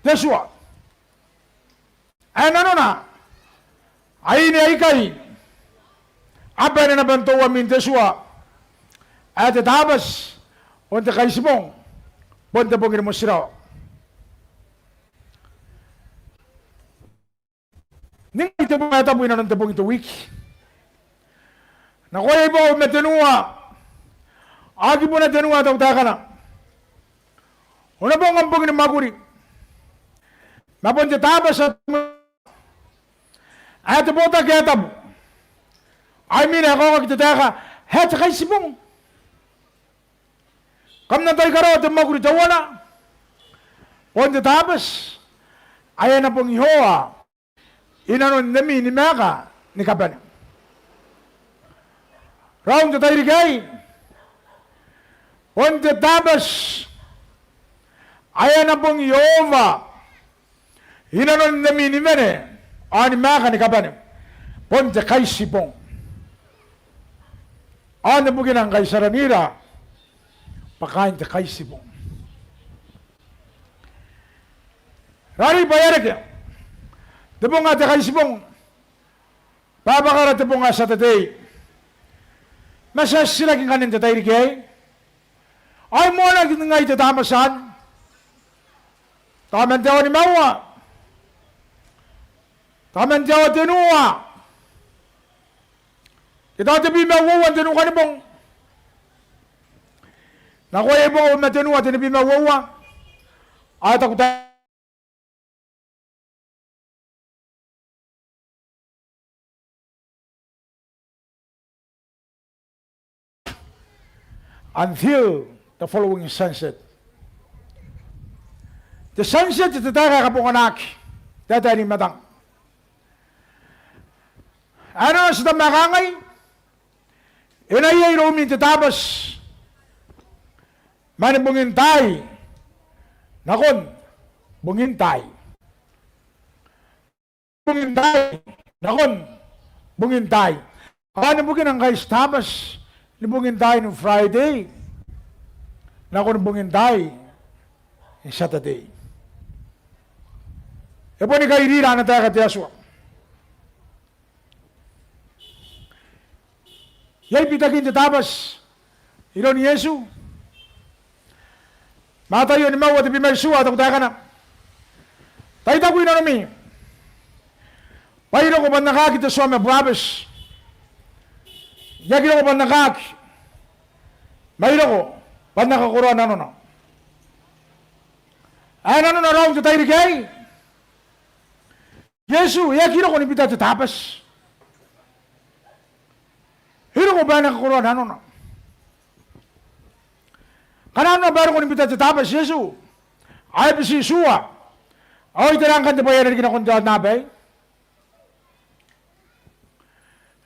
te tua. Ae nanona, aine aikai a bane naba n toua mwin te tua, ae te Tabati, bon te Kaitibong, bon te bong ni motirawa. Ningai te bong ae tabu inanon te bong n te wiki. Nakoia ibonga uabwi ma tenua, ao kibuna tenua, e taku taekana. Onobong am bong ni mwakuri, ma bon te Tabati ae te botaki ae tabu. Ao imwina e kaokaki te taeka ae te Kaitibong. Kam na tai karaoa te mwakuri teuana, bon te Tabati ae ana bong Iehova inanon ami ni maeka ni kabane. Raou n te tairiki aei, bon te Tabati ae ana bong Iehova inanon ami ni mane ao ni maeka ni kabane, bon te Kaitibong. Ao anne bukina ngkai ti aranira bwa kaain te Kaitibong. Raoiroi bwa e a reke te bong ae te Kaitibong bwa e a bwakara te bong ae Saturday. Ma ti a titiraki ngkanne n te tairiki aei, ao e moanaki ningai te Tabati anne? Tao man te aoa nimaua, tao man te aoa tenua, ke tao tebwi ma uoua n te nukanibong? Nakoia ibonga uabwi ma tenua, tenibwi ma uoua, ao e taku taekana. until the following sunset. Te sunset te taeka ae kabonganaki, taetae ni matang. Ae nanona ti taku ma kangai, e na iai iroumi te Tabati mani bungin taai nakon bungin taai. Bungin taai nakon bungin taai. Ao ni bukina ngkai ti Tabati ni bungin taai ni Friday nakon bungin taai ni Saturday. E boni kairira ana taeka te Atua. Iai bitakin te Tabati iroun Iesu. Mataio nimaua tebwi ma itiua, taku taekana: Tai taku i nanomi bwa e roko bwa N na kaaki te tua ma burabeti. E aki roko bwa N na kaaki, ma e roko bwa N na kakoroa nanona. Ae nanona raou n te tairiki aei, Iesu e aki roko ni bita te Tabati. E roko bwa e na kakoroa nanona. Ngkana nanona bwa e roko ni bita te Tabati Iesu, ao e biti tua. Ao tera ngkanne te bwai ae na riki nakon te aonnaba aei?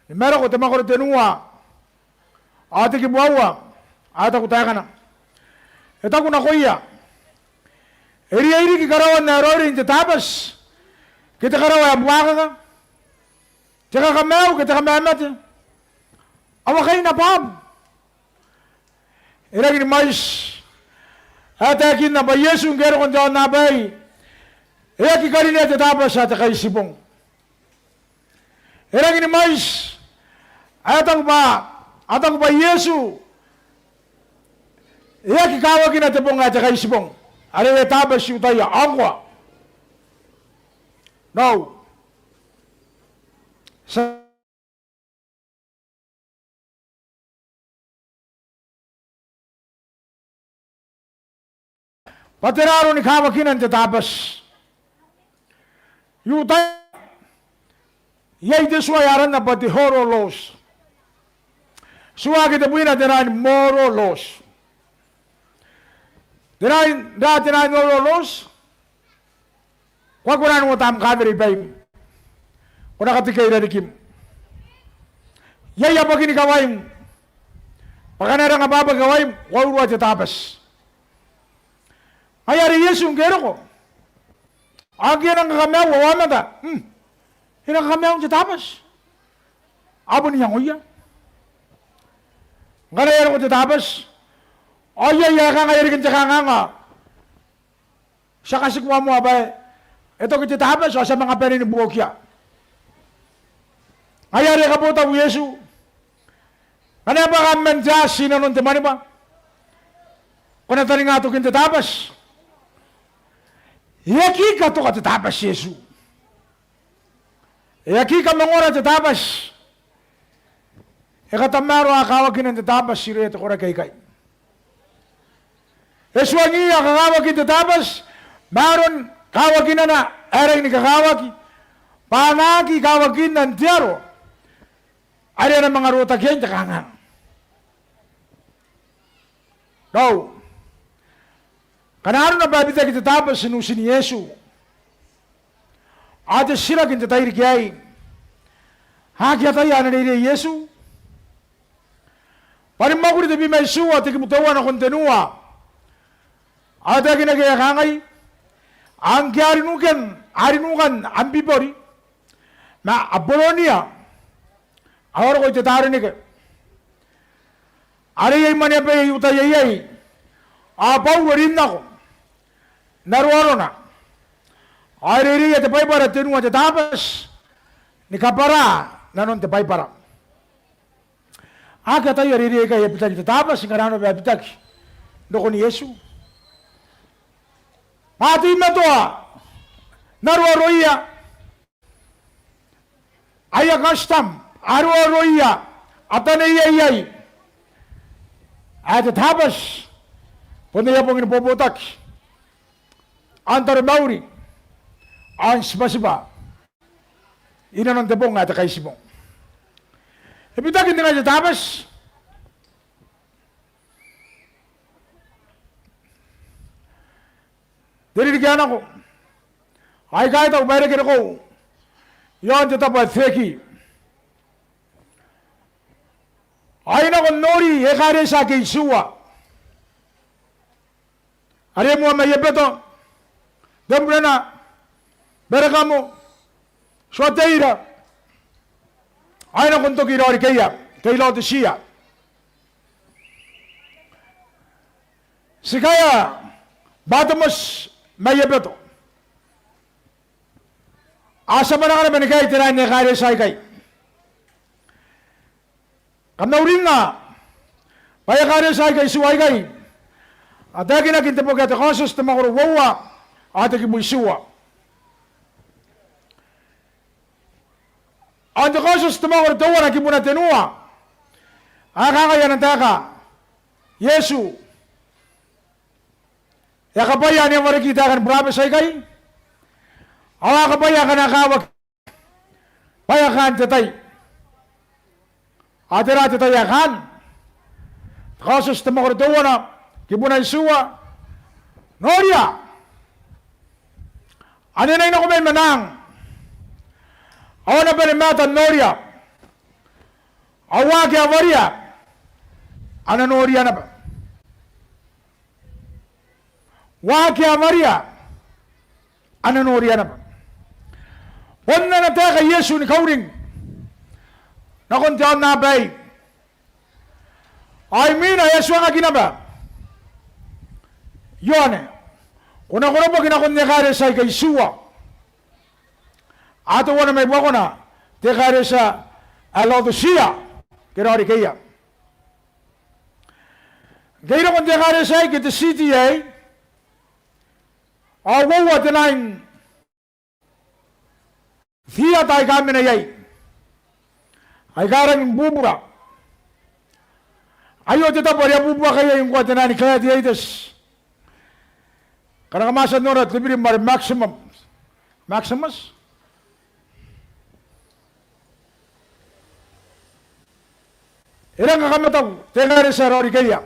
Ni Mareko te mwakoro tenua ao te kibu aua, ao e taku taekana: E taku nakoia, e riai riki karaoan ae raoiroi n te Tabati ke te karaoa ae buakaka, te kakamaiu ke te kamamate? Ao a kaina bwam. E rangi ni mwaiti ae taekinna bwa Iesu ngke e roko n te aonnaba aei, e aki karinea te Tabati ae te Kaitibong. E rangi ni mwaiti ae taku bwa, a taku bwa Iesu e aki kawakina te bong ae te Kaitibong, are e Tabati Iutaia. Ao ngkoa, raou, ti a bwa tera aroni kawakinan te Tabati? I Iutaia iai te tua ae aranna bwa te oral laws. Tuaaki tebwina te nine moral laws. Te nine, ra te nine oral laws. Ko aki kona n uota am kawewe i baim. Ko na katikea i rarikim. Iai abwakin kawaim bwa ngkana e rang abwabwaki kawaim, ko a urua te Tabati. Ngaia are Iesu ngke e roko, ao ngke e nang kakamaiu aomata, mm, e nang kakamaiu n te Tabati. A bon iangoia. Ngkana e a roko te Tabati, ao iai ae kangai riki n te kanganga: Ti a katikua moa bwa e toki te Tabati ao ti a manga bane ni buokia. Ngaia are e kabotau Iesu: Ngkana e bwaka am man te aati i nanon te mwanibwa, ko na taninga tokin te Tabati? E aki katoka te Tabati Iesu. E aki kamangora te Tabati. E katamaroa kawakinan te Tabati irouia te koraki aikai. E tuangiia kakawakin te Tabati ma aron kawakinana ae rangi ni kakawaki, bwa a na aki kawakinna n te aro are a na manga rotaki iai n te kanganga. Raou, ngkana arona bwa e bitaki te Tabati n utin Iesu, ao te titiraki n te tairiki aei: A aki ataia ana reirei Iesu? Bwa ni mwakuri tebwi ma itiua, te kibu teuana nakon tenua, ao e taekinaki ae kangai: Ao ngke a rinukan, a rinukan Ambibori ma Aboronia, ao a roko i Tetaronike, are iai mwaneaba I-Iutaia iai, ao Bauro rin nako n aroarona, ao e reireia te Baibara tenua te Tabati ni kabwara nanon te Baibara. A aki ataia reirei aikai ae bitaki te Tabati ngkana arona bwa e bitaki n rokon Iesu. Bwa a teimatoa n aroaroia aia custom, aroaroia ataneiai ae te Tabati bon aia bong ni bobotaki, ao n taromauri, ao n tibwatibwa i nanon te bong ae te Kaitibong. E bitaki n ningai te Tabati? te ririki ae nako, ao I kaitau bwa e reke rokou iaon te tabo ae Turkey. Ao I nako n nori ekaretia ake itiua, are moa mai Epeto, Temuranna, Berekamo, Tuateira, ao I nako n toki i Raorikeia ke i Raotitia. Ti kaea bwa te moti mai Epeto, ao ti a bwanaka naba ni kaea te naan ekaretia aikai. Kam na uringnga bwa ekaretia aika itiua aikai a taekinaki n te boki ae te Kaotioti te mwakoro uoua ao te kibu itiua. Ao n te Kaotioti te mwakoro teuana kibuna tenua, a kangai ana taeka Iesu: E a kabwaia ane a wareki taeka ni burabeti aikai, ao a kabwaia akana kakawaki bwa e a kaan te tai. Ao tera te tai ae kaan? Te Kaotioti te mwakoro teuana kibuna itiua: Noria, ane nai nako mai manaang, ao a na bane maata n noria, ao waaki ae waria a na noria naba. Waaki ae waria a na noria naba. Bon ana taeka Iesu ni kauring nakon te aonnaba aei. Ao imwina e a tuangaki naba Ioane, ko na koroboki nakon ekaretia aika itiua. Ao teuana mai buakona te ekaretia ae Raotitia ke Raorikeia. Ngke I roko n te ekaretia aei ke te city aei, ao uoua te naan theatre aika a mena iai, aika rangi ni bubura. Aio te tabo are a bubuaka iai ngkoa te naan Gladiators. Ngkana kam a tia n nora te birim are Maximum, Maximus, e rang kakamatau te ekaretia ae Raorikeia.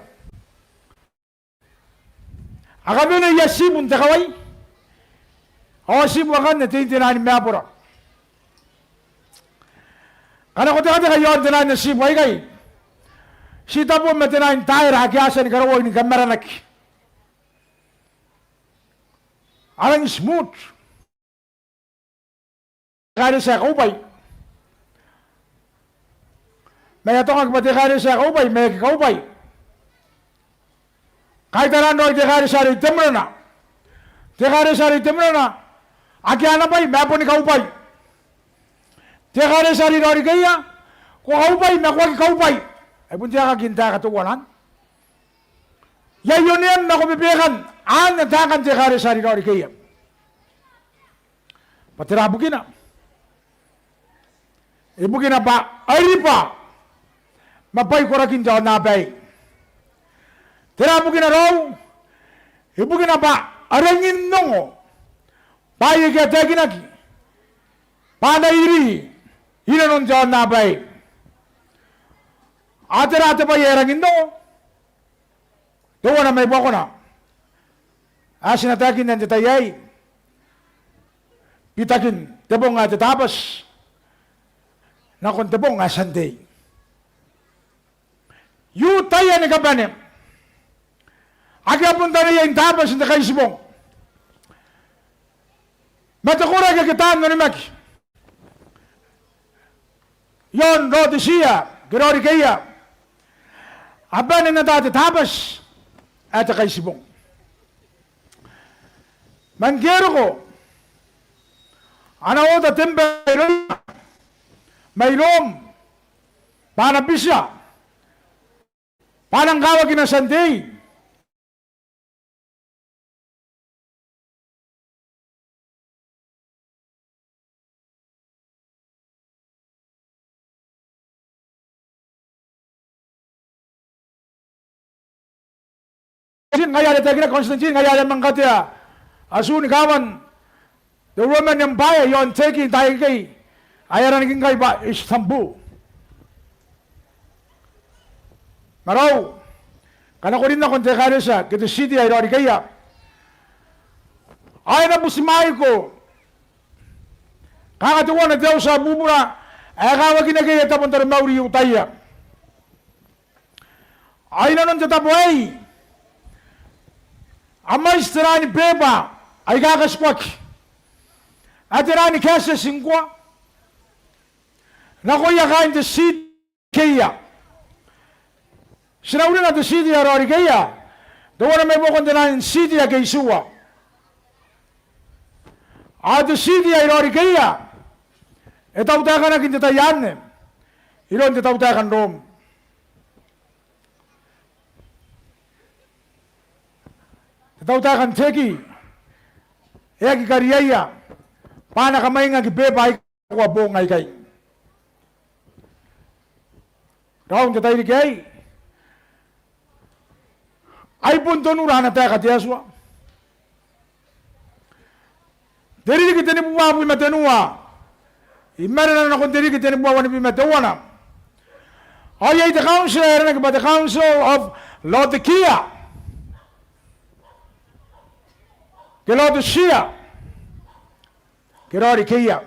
A kaweneia tibu n te kawai, ao tibu akanne tein te naan mabora. Ngkana ko tekateka iaon te naan tibu aikai, ti tabo ma te naan taera ake a tia ni karaoi ni kamaranaki. A rangi smooth. Ekaretia ae Kaubwai. Ma e atongaki bwa te ekaretia ae Kaubwai ma e aki kaubwai. Kaitaran raoi te ekaretia are i Temuranna. Te ekaretia are i Temuranna, akea ana bwai ma e boni kaubwai. Te ekaretia are i Raorikeia, ko kaubwai ma ko aki kaubwai. Ai bon te aekaki n taeka teuana anne. Iai oneam ma ko bebekan anne taekan te ekaretia are i Raorikeia. Bwa tera bukina? Ibukina bwa a ribwa ma bwai korakin te aonnaba aei. Tera bukina raou? Ibukina bwa a rangi n ongo bwaai aike a taekinaki bwa a na iri inanon te aonnaba aei. Ao tera te bwai ae rangi n ongo? Teuana mai buakona ae ti na taekinna n te tai aei, bitakin te bong ae te Tabati nakon te bong ae Tiantei. I-Iutaia ni kabane ake a bon taneiai n Tabati n te Kaitibong, ma te koraki ake taan onimaki iaon Raotitia ke Raorikeia, a bane n ata te Tabati ae te Kaitibong. Ma ngke e roko, a na ota te mba irouia mai Rom bwa a na bitia, bwa a na ngkawakina Tiantei. Ngaia are taekinaki Constantine, ngaia are a manga katea atun kaawan te Roman Empire iaon Turkey n taai akekei, ae aranaki ngkai bwa Istanbul. Ma raou, ngkana ko rin nakon te ekaretia ke te city ae i Raorikeia, Ao e na butimwaiko kanga teuana te auti ae bubura ae kawakinaki iai tabo n taromauri I-Iutaia. Ao i nanon te tabo aei a mwaiti tera ni beeba aika katikuaki, ae tera ni kaetieti ngkoa nakoia kaain te tiiti ae Raorikeia. Ti na uringa te tiiti ae Raorikeia, teuana mai buakon te nine tiiti ake itiua. Ao te tiiti ae Raorikeia e tautaekanaki n te tai anne iroun te tautaeka n Rom. Te tautaeka n Teki e aki kariaia bwa a na kamwaingaki beeba aika a boong aikai. Raou n te tairiki aei, ai bon tonura ana taeka te Atua. Te ririki tenibubua uabwi ma tenua, i marenara nakon te ririki tenibubua wanibwi ma teuana, ao iai te council ae aranaki bwa te Council of Laodicea, ke Laodicea, ke Raorikeia.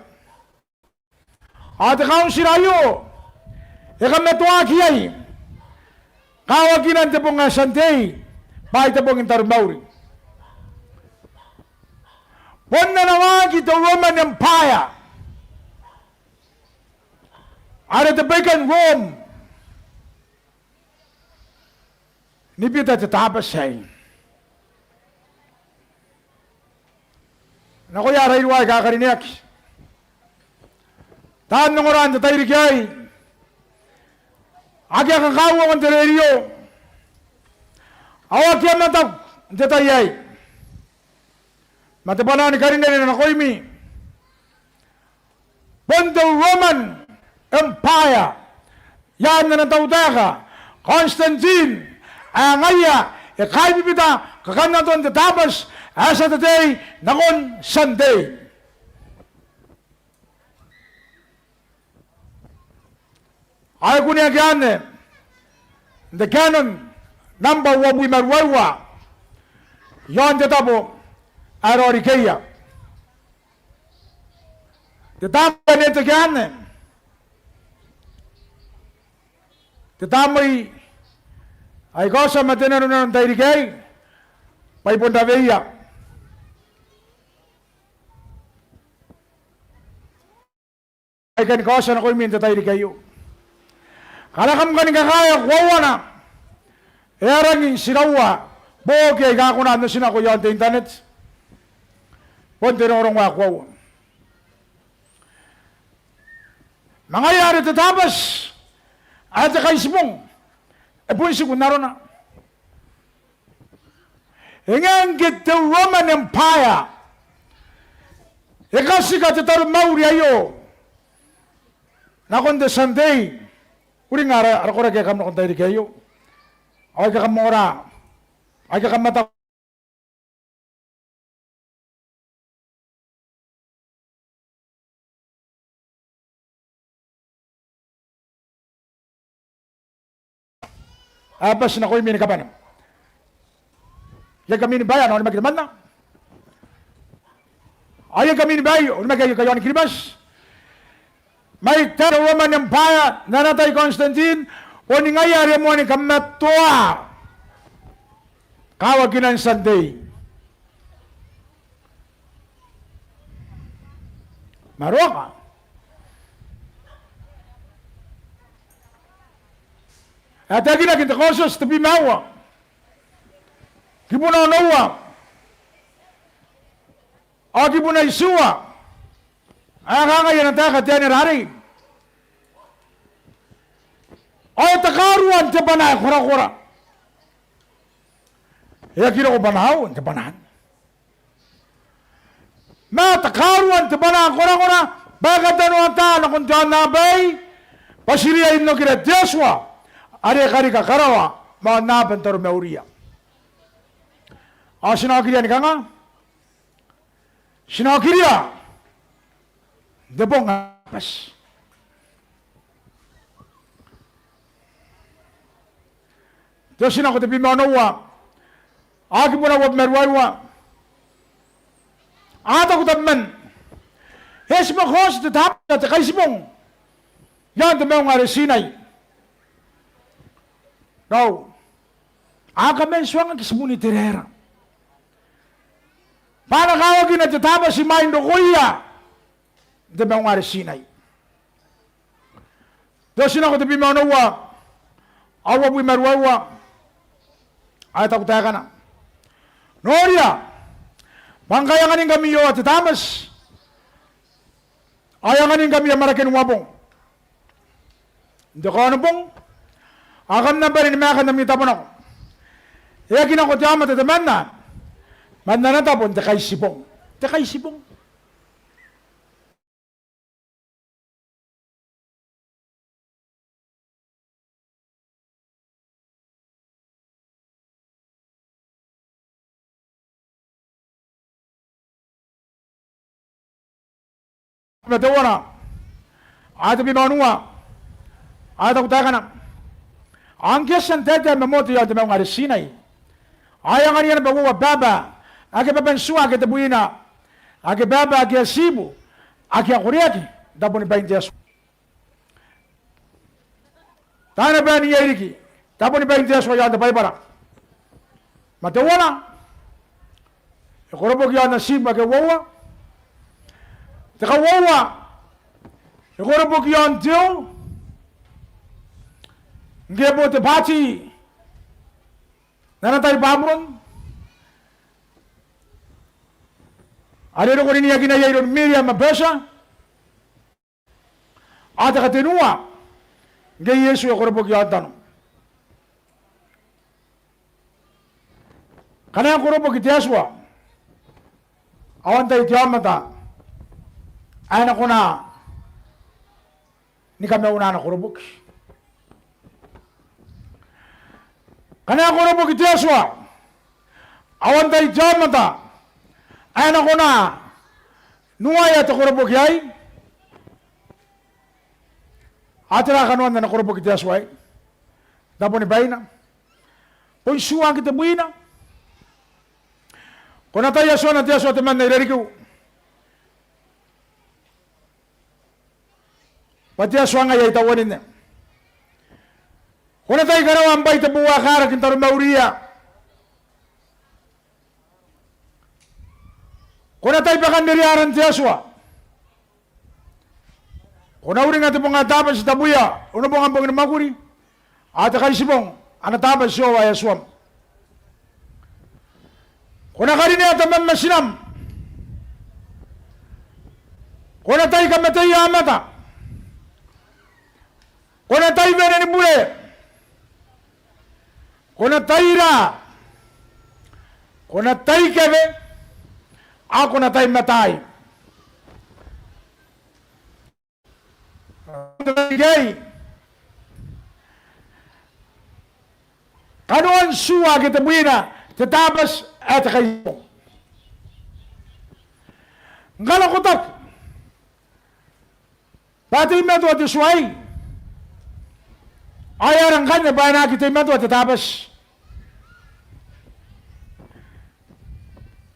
Ao te council aio e kamatoaki iai kawakinan te bong ae Sunday bwa ai te bong n taromauri. Bon ana waaki te Roman Empire, are te pagan Rome, ni bita te Tabati aei. Nakoia ara iruwa aika karineaki, taan ongora n te tairiki aei, ake a kakauongo n te rerio ao ake a mataku n te tai aei, ma te bwanaa ni karinerine nakoimi. Bon te Roman Empire, i aan ana tautaeka Constantine, ae ngaia e kaibibita kakannaton te Tabati ae Saturday nakon Sunday. Ao e kuneaki anne n te canon nambwa uabwi ma ruaiwa i aon te tabo ae Raorikeia. Te tamnei ae e teke anne, te tamnei ae I kaotia ma te nanonano n tairiki aei bwa I bon raweia. Ai kani kaotia nakoimi n te tairiki aio, ngkana kam kani kakaea koauana, e a rangi n tiraua booki aika kona n otinako i aon te internet. Bon te rongorongo ae koaua. Ma ngaia are te Tabati ae te Kaitibong e bon tiku n arona. E ngae ngke te Roman Empire e katika te taromauri aio nakon te Sunday, uringa ara, ara koraki aika kam nako n tairiki aio, ao aika kam ongora, aika kam mataku. A bati nakoimi ni kabane. Iai kamiin bae a na onimaki temanna. Ao iai kamiin bae a onimaki aio Kaain Kiribati. Mai te Roman Empire n ana tai Constantine, boni ngaia are e moani kamatoa kawakinan Sunday. Ma roka ae taekinaki n te Kaotioti tebwi ma aua, kibuna onoua ao kibuna itiua, ae kangai ana taeka te Anearei: Ao e takarua n te bwana ae korakora, e aki roko bwanaau n te bwana anne. Ma takarua n te bwana ae korakora bwa e katanoata nakon te aonnaba aei bwa ti riai n okira te Atua are e karika karawa ma aonnaba n taromauria. Ao ti na okiria ni kanga? Ti na okiria n te bong ae bati. Te Otinako tebwi ma onoua ao kibuna uabwi ma ruaiwa, A taku tabeman, e tibwa kaoti te Tabati ae te Kaitibong i aon te maunga are Tinai. Raou, a kaman tuangaki tibun Iteraera bwa a na kawakina te Tabati imwain rokoia n te maunga are Tinai. Te Otinako tebwi ma onoua, uabwi ma ruaiwa, ae taku taekana: Noria, bwa ngkai anganingkami Iehova te Tabati, ao e anganingkami ara maraken uabong n te Kaonobong, ao kam na bane ni maakan ami tabo nako. E aki nako te aomata temanna man ana tabo n te Kaitibong. Te Kaitibong. Ma teuana, ae tebwi ma onoua, ae taku taekana: Ao ngke e a tia n taetae ma Mote i aon te maunga are Tinai, ao e angania naba uoua baba ake baban tua ake tebwina, ake baba ake a tibu, ake a koreaki n tabonibain te Atua. Taina bae n iai riki tabonibain te Atua i aon te Baibara. Ma teuana, e koroboki i aon atibu ake uoua. Te kauoua, e koroboki i aon te u, ngke e bo te bwaati n ana tai Baburon, are e roko riniakina iai iroun Miria ma Betia. Ao te katenua, ngke Iesu e koroboki i aon tano. Ngkana e koroboki te Atua, ao antai te aomata ae na kona ni kamauna ana koroboki? Ngkana e koroboki te Atua, ao antai te aomata ae na kona n uaea te koroboki aei? Ao tera kanoan ana koroboki te Atua aei n tabonibaina? Bon tua ake tebwina. Ko na tai Atuana te Atua temanna i rarikiu, bwa te Atua ngaia ae I tauaninne. Ko na tai karaoan bwai te boo ae karaki n taromauria. Ko na tai bakan rerearan te Atua. Ko na uringa te bong ae Tabati tabuia, onobonga n bong ni mwakuri, ao te Kaitibong ana Tabati Iehova ae Atuam. Ko na karinea tamam ma tinam. Ko na tai kamateia aomata. Ko na tai wene ni bure. Ko na tai ira. Ko na tai kewe. Ao ko na tai mataai. Kanoan tua ake tebwina te Tabati ae te Kaitibong. Ngkana ko taku bwa e teimatoa te tua aei, ao e aera ngkanne bwa e na aki teimatoa te Tabati?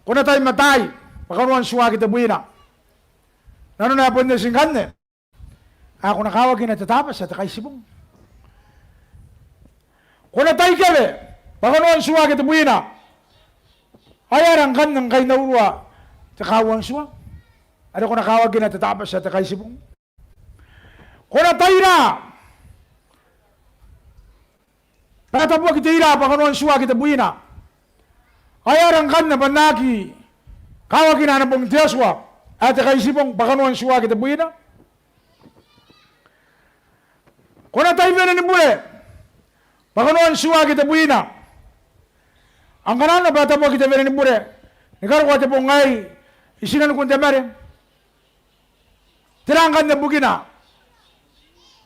Ko na tai mataai bwa kanoan tua ake tebwina. Nanona ae bon eti ngkanne ae ko na kawakina te Tabati ae te Kaitibong. Ko na tai kewe bwa kanoan tua ake tebwina. Ao e aera ngkanne ngkai n na urua te kaaua n tua are ko na kawakina te Tabati ae te Kaitibong? Ko na tai ira bwa e tabuaki te ira bwa kanoan tua ake tebwina. Ao e aera ngkanne bwa n na aki kawakina ana bong te Atua ae te Kaitibong bwa kanoan tua ake tebwina? Ko na tai wene ni bure bwa kanoan tua ake tebwina. Ao ngkana nanona bwa e tabuaki te wene ni bure ni karokoa te bong aei i tinanikun te mare, tera ngkanne bukina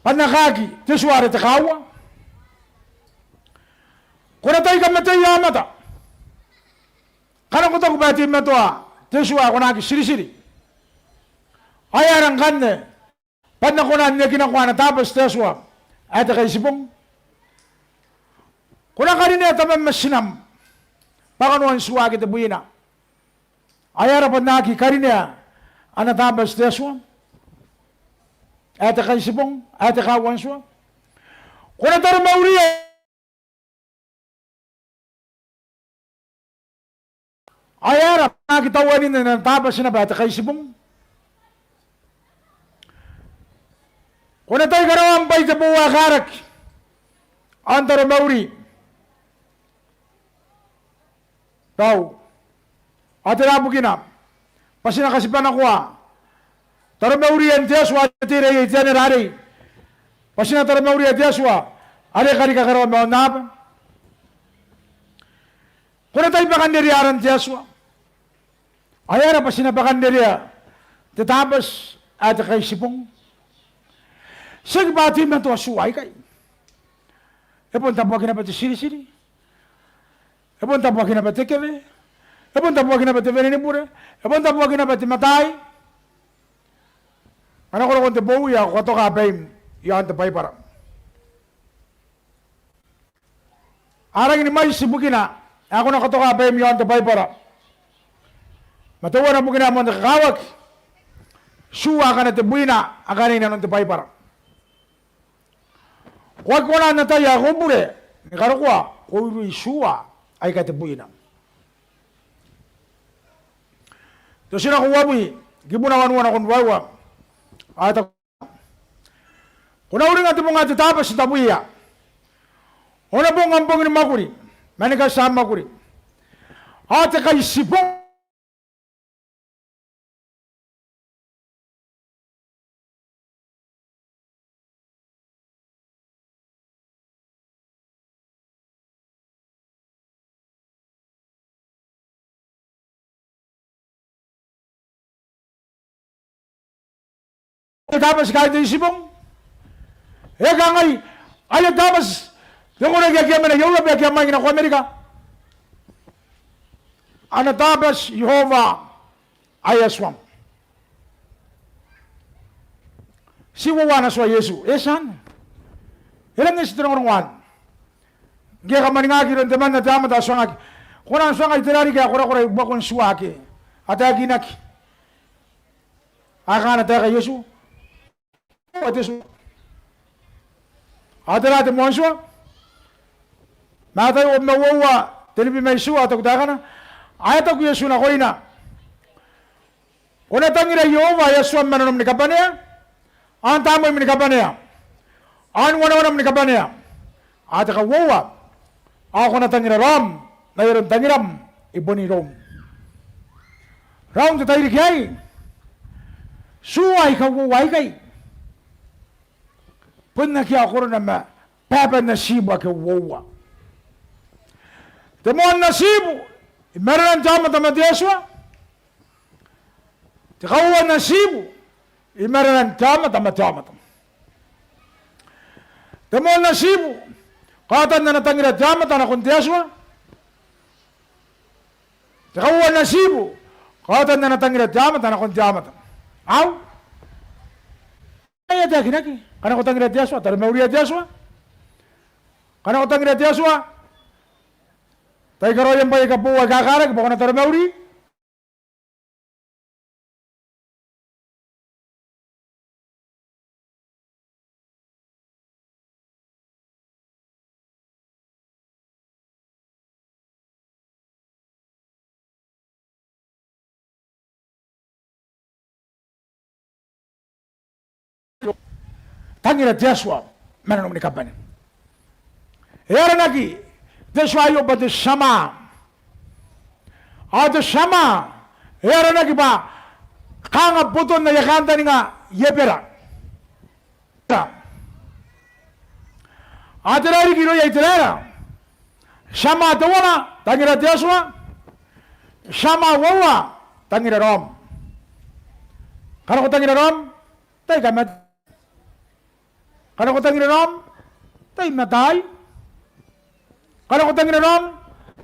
bwa n na kaaki te tua are te kaaua? Ko na tai kamateia aomata. Ngkana ko taku bwa e teimatoa te tua ae ko na aki tiritiri, ao e aera ngkanne bwa n na kona n aki nakoa ana Tabati te Atua ae te Kaitibong? Ko na karinea tamam ma tinam bwa kanoan tua ake tebwina. Ao e aera bwa N na aki karinea ana Tabati te Atua ae te Kaitibong, ae te Kauantua? Ko na taromauria Ao e aera bwa N na aki tauanin ana Tabati naba ae te Kaitibong? Ko na tai karaoa am bwai te bou ae karaki ao n taromauri. Raou. Ao tera bukina? Bwa ti na katibanakoa taromaurian te Atua are te ira iai te anera arei. Bwa ti na taromauria te Atua are e karika karawa ma aonnaba. Ko na tai bwakannerea aran te Atua. Ao e aera bwa ti na bwakannerea te Tabati ae te Kaitibong? Tiaki bwa a teimatoa tua aikai. E bon tabuaki naba te tiritiri. E bon tabuaki naba te kewe. E bon tabuaki naba te wene ni bure. E bon tabuaki naba te mataai. Ngkana ko roko n te bowi ao ko katoka baim iaon te Baibara. A rangi ni mwaiti bukina ae ko na katoka baim iaon te Baibara. Ma teuana bukina ae moan te kakawaki, tua akana tebwina akana i nanon te Baibara. Ko aki kona n atai ae ko bure ni karokoa, ko urui tua aika tebwina. Te Otinako uabwi, kibuna wanua nakon ruaiwa. Ao e taku, ko na uringa te bong ae te Tabati n tabwiia. Ao e na bong am bong ni mwakuri ma ni kati am mwakuri. Ao te Kaitibong Ana Tabati kaain te Itibong. E kangai, aia Tabati, te koraki ake a mena i Europe, ake a mwaing nako Amerika. Ana Tabati Iehova ae Atuam. Ti uoua ana tua Iesu. E tia anne. E rangi n eti te rongorongo anne. Ngke kam maningaki iroun temanna te aomata ae tuangaki, ko kona n tuanga itera riki ae korakora i buakon tua ake a taekinaki ae kaana taeka Iesu? Ao tera te moan tua? Mataio uabwi ma uoua, tenibwi ma itiua, ao taku taekana. Ao e taku Iesu nakoina, ko na tangira Iehova ae Atuam ma nanom ni kabanea, ao n tamoim ni kabanea, ao n wanawanam ni kabanea. Ao te kauoua, ao ko na tangira raom n ai aron tangiram i bon iroum. Raou n te tairiki aei, tua aika uoua aikai bon akea akorona ma baban atibu ake uoua. Te moan atibu i marenan te aomata ma te Atua. Te kauoua n atibu i marenan te aomata ma te aomata. Te moan atibu, kaotan ana tangira te aomata nakon te Atua. Te kauoua n atibu, kaotan ana tangira te aomata nakon te aomata. Ao ae e taekinaki, ngkana ko tangira te Atua, taromauria te Atua. Ngkana ko tangira te Atua, tai karaoi am bwai aika boou aika karaki bwa ko na taromauri. Tangira te Atua ma nanom ni kabane. E aranaki te tua aio bwa te Tiama. Ao te Tiama e aranaki bwa kanga boton aia kaantaninga i Ebera. Ao tera riki irouia itera? Tiama teuana, tangira te Atua. Tiama uoua, tangira raom. Ngkana ko tangira raom, tai kamataai. Ngkana ko tangira raom, tai mataai. Ngkana ko tangira raom,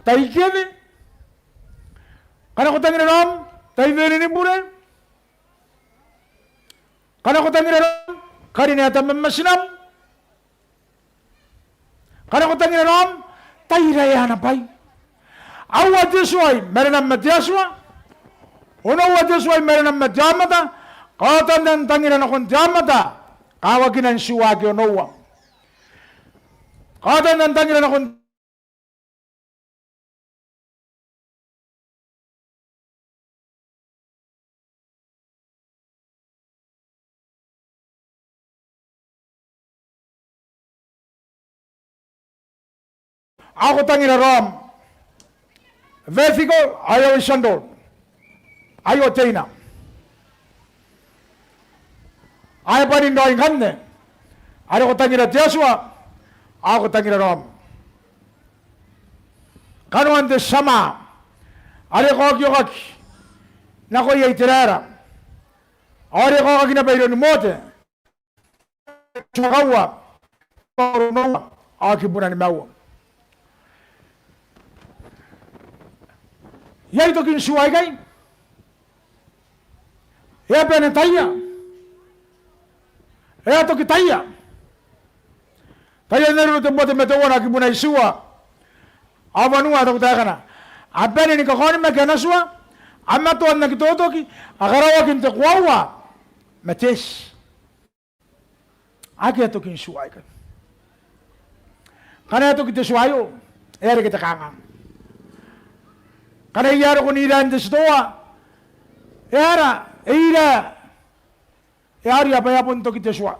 tai kewe. Ngkana ko tangira raom, tai wene ni bure. Ngkana ko tangira raom, karinea tamam ma tinam. Ngkana ko tangira raom, tai raea ana bwai. Aua te tua i marenam ma te Atua. Onoua te tua i marenam ma te aomata, kaotan am tangira nakon te aomata, kawakinan tua ake onoua. Kaotan am tangira nakon Ao ko tangira raom. Vertical, ao e a win sandal. Aio teina. Ao e bwanin raoi ngkanne. Are ko tangira te Atua, ao ko tangira raom. Kanoan te Tia Maa. Are e kaokiokaki nakoia Iteraera. Ao are e kaokaki naba iroun Mote. Tua kaua, ao kibuna nimaua. Iai tokin tua aikai? E a bane taia. E a toki taia. Taian Areru te bwate ma teuana kibuna itiua. Ao Banua e taku taekana. A bane ni kakaonimaki ana tua, a matoa n aki totoki, a karaoaki n te koaua ma te eti. Akea tokin tua aikai. Ngkana e toki te tua aio, e a reke te kanganga. Ngkana e a roko n iran te titoa, e aera, e ira, e a aria bwa e a bon toki te tua.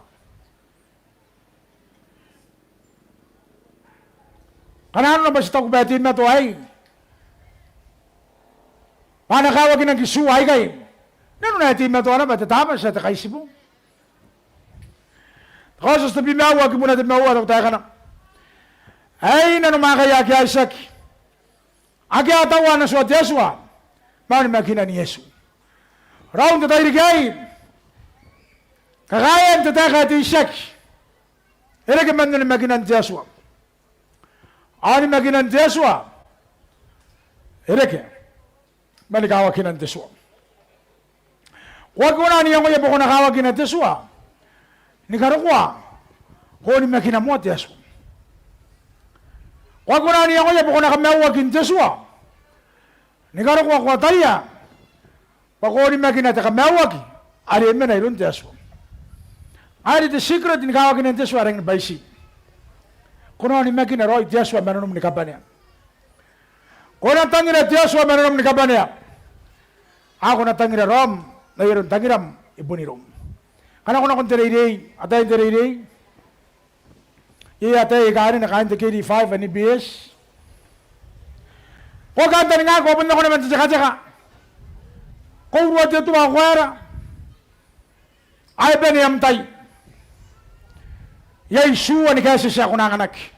Ngkana nanona bwa ti taku bwa e teimatoa aei bwa a na kawakinaki tua aikai, nanona e teimatoa naba te Tabati ae te Kaitibo. Kaotioti tebwi ma aua kibuna te ma aua e taku taekana. Aei nanomwaakaia ake a itiaki, ake a taua ana tua te Atua ma onimakinan Iesu. Raou n te tairiki aei, kakaean te taeka ae te itiaki e reke man onimakinan te Atua. Ao onimakinan te Atua e reke mani kawakinan te tua. Ko aki kona n iangoia bwa ko na kawakina te tua ni karokoa ko onimakina moa te Atua. Ko aki kona n iangoia bwa ko na kamaiuaki n te tua ni karokoa ko ataia bwa ko onimakina te kamaiuaki are e mena iroun te Atua. Are te secret ni kawakinan te Atua e rangi ni bwaiti. Ko na onimakina raoi te Atua ma nanom ni kabanea. Ko na tangira te Atua ma nanom ni kabanea. Ao ko na tangira raom n ai aron tangiram i bon iroum. Ngkana ko nako n te reirei, ataein te reirei, iai ataei aika a rine kaain te K D five ae n E B S. Ko aki kantaningaaki, ko a bon nako naba n te tekateka, ko urua te tua ao ko aera, ao e bane am tai. Iai tua ni kaetieti ae ko na anganaki.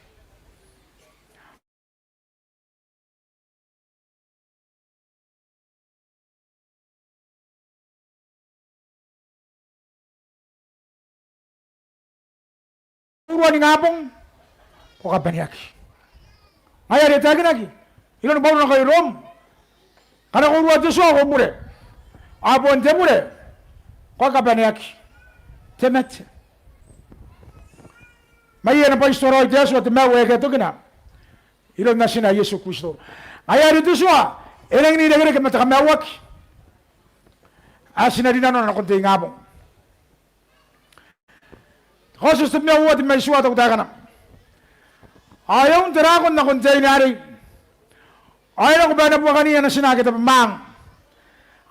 Ko urua ningabong, ko kabaneaki. Ngaia are e taekinaki iroun Bauro nakoia Rom. Ngkana ko urua te tua ao ko bure. Ao bon te bure, ko kabaneaki. Te mate. Ma iai ana bwaititoa raoi te Atua, te maiu ae akea tokina, iroun Natina ae Iesu Kristo. Ngaia are te tua e rangi n irekereke ma te kamaiuaki ae ti na rinanona nakon te ingabong. Kaotioti tebwi ma uoua, te ma itiua, e taku taekana. Ao e un te rakon nakon te aine arei, ao e nako bwa e na buakaniia natina ake tabamwaang,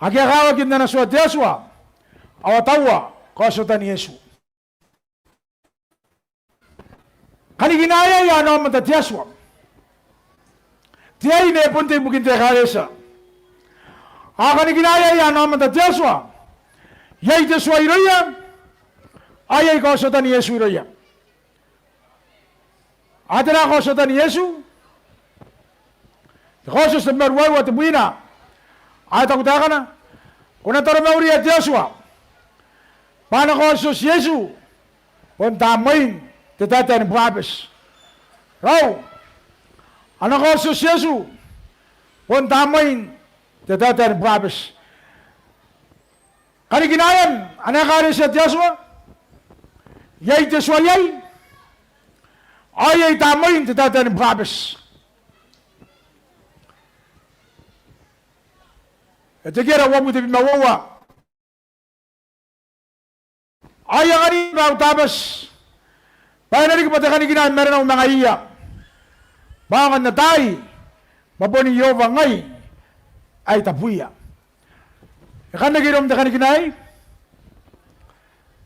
ake a kawaki n ana tua te Atua, ao a taua kaotiotan Iesu. Kanikinaeai ana aomata te Atua. Te aine e bon tei ibukin te ekaretia. Ao kanikinaeai ana aomata te Atua. Iai te tua irouia, ao iai kaotiotan Iesu irouia. Ao tera kaotiotan Iesu? Te Kaotioti tebwi ma ruaiwa, tebwina, ao e taku taekana, ko na taromauria te Atua bwa ana Kaotioti Iesu bon tamnein te taetae ni burabeti. Raou, ana Kaotioti Iesu bon tamnein te taetae ni burabeti. Kanikinaean ana ekaretia te Atua, iai te tua iai, ao iai tamnein te taetae ni burabeti. Etekiera uabwi te bwi ma uoua. Ao I anganira naba au Tabati bwa e na riki bwa te kanikina i marenau ma ngaiia, bwa aonga n ataai bwa bon Iehova ngai ae I tabuia. E kan reke iroum te kanikina aei.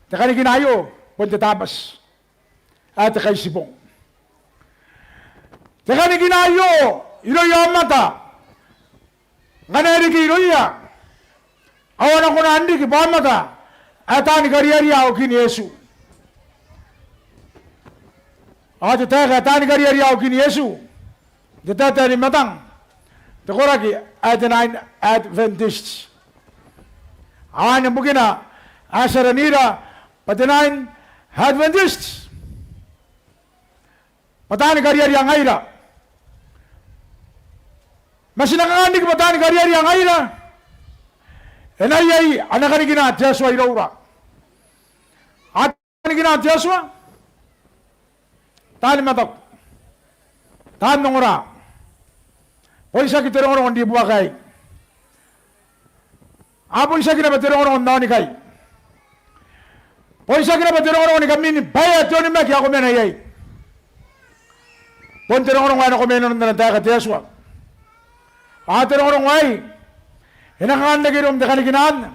Te kanikina aio bon te Tabati ae te Kaitibong. Te kanikina aio irouia aomata, ngkana e reke irouia, ao a na kona n riki bwa aomata ae taani kariaria okin Iesu. Ao te taeka ae taani kariaria okin Iesu n te taetae ni matang, te koraki ae te Nine Adventist. Ao anne bukina ae ti aranira bwa te Nine Adventist, bwa taani kariaria ngaira. Ma ti na kanga n riki bwa taani kariaria ngaira? E na iai ana kanikina te Atua iroura. A kanikina te Atua, taani mataku, taani ongora. Bon tiaki te rongorongo n ribuaka aei. Ao bon tiaki naba te rongorongo n aonikai. Bon tiaki naba te rongorongo ni kamini bwa e a te onimaki ae ko mena iai. Bon te rongorongo ae nako mai nanon ana taeka te Atua. Ao te rongorongo aei e na kanga n reke iroum te kanikina anne.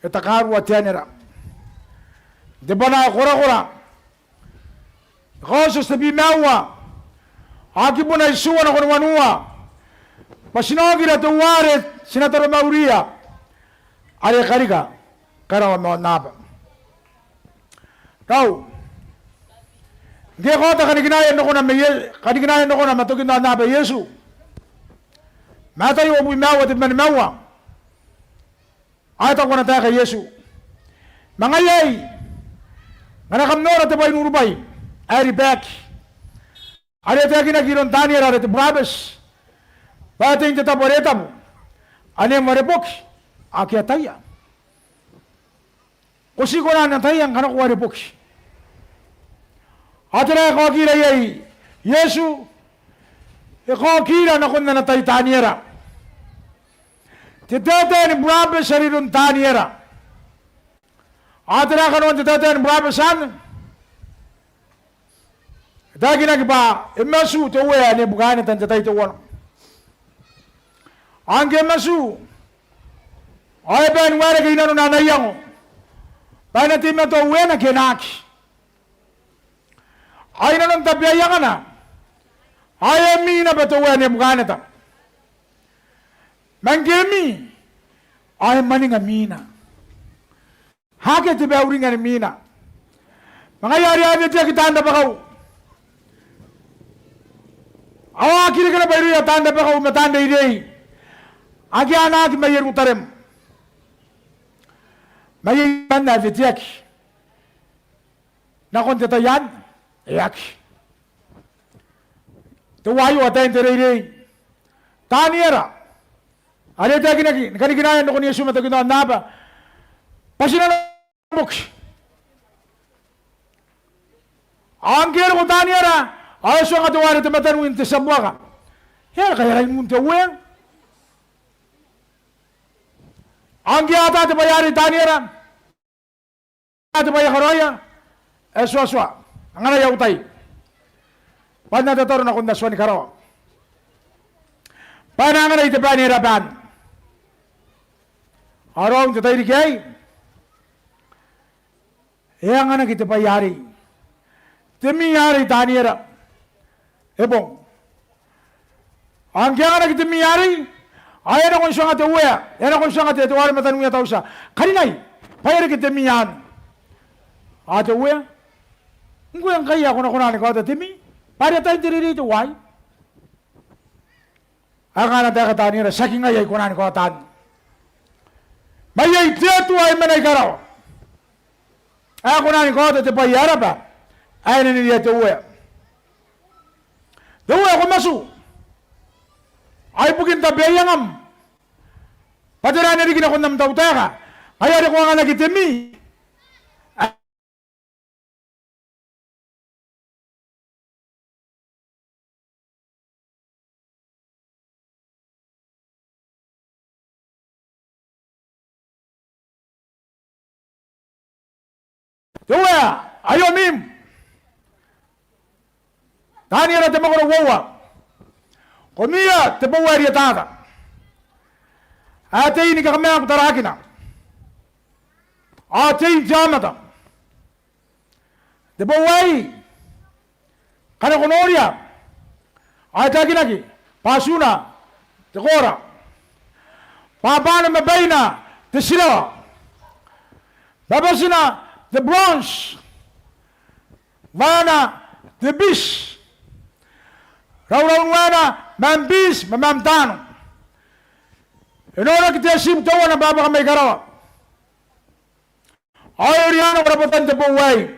E takarua te anera n te bwanaa korakora. Kaotioti te bwi ma aua, ao kibuna itiua nakon wanua, bwa ti na okira teuare ti na taromauria, are karika karawa ma aonnaba. Raou, ngke e kaota kanikinaean rokona ma Ie-, kanikinaean rokona ma tokin aonnaba Iesu, Mataio uabwi ma aua, te bwi ma nimaua. Ao e taku ana taeka Iesu, ma ngaia aei, ngkana kam nora te bwai n urubwai ae ribaaki, are e taekinaki iroun Taniera are te burabeti, bwa e a tei n te tabo are tabu, a neem are boki, ao ke ataia. Ko ti kona n ataia ngkana ko are boki. Ao tera ae kaokira iai Iesu? E kaokira nakon ana tai Taniera. Te taetae ni burabeti are iroun Taniera. Ao tera kanoan te taetae ni burabeti anne? E taekinaki bwa e matu te uea ae Nebukaneta n te tai teuana. Ao ngke e matu, ao e bae ni waerake i nanona ana iango bwa e na teimatoa ueana ke e na aki. Ao i nanon tabeaiangana, ao e mi naba te uea ae Nebukaneta. Ma ngke e mi, ao e mwaninga miina. Akea te bwai ae uringa ni miina. Ma ngaia are a weteaki taan rabakau. Ao a aki reke naba irouia taan rabakau ma taan reirei ake a anaaki mai Ierutarem. Ma iai ae weteaki nakon te tai anne? E aki. Teuaio ataein te reirei, Taniera, are e taekinaki ni kanikinaean rokon Iesu ma tokin aonnaba bwa ti na nora boki. Ao ngke e roko Taniera, ao e tuanga teuare te mataniwi n te tia buaka. E a raka, e a raka i nuun te uea. Ao ngke e ata te bwai arei Taniera, te bwai ae karaoia, e tuatua, anganai au tai bwa N na tataro nakon Atua ni karawa bwa e na anganai te bwai ae e rabwa. Ao raou, n te tairiki aei e anganaki te bwai arei. Te mi arei Taniera e bong. Ao ngke e anganaki te mi arei, ao e a nako n tuanga te uea, e a nako n tuanga te, teuare mataniwia, tautia, karinai bwa e a reke te mi anne. Ao te uea, ngkoe ngkai ae ko na kona ni kaota te mi, bwa are ataein te reirei teuaei. Ao e kangai ana taeka Taniera, tiaki ngai ae I kona ni kaota anne. Ma iai te Atua ae mena i karawa ae kona ni kaota te bwai ae e rabwa ae e na niriia te uea. Te uea, ko matu. Ao ibukin tabeaiangam, bwa tera ae na riki nakon am tautaeka? Ngaia are ko anganaki te mi. Te Uea, aio mim. Taniera te mwakoro uoua. Ko mia te bou ae rietata. Ae tei ni kakamaaku tarakina. Ao tei n te aomata. Te bou aei, ngkana ko noria, ao e taekinaki bwa atuna te koora. Bwabwana ma baina te tirewa. Babatina te bronze. Waena te biti. Rauraunuaena man biti ma man taano. E noraki te atibu teuana bwa e bwaka mai karawa. Ao e rianako rabwatan te bou aei.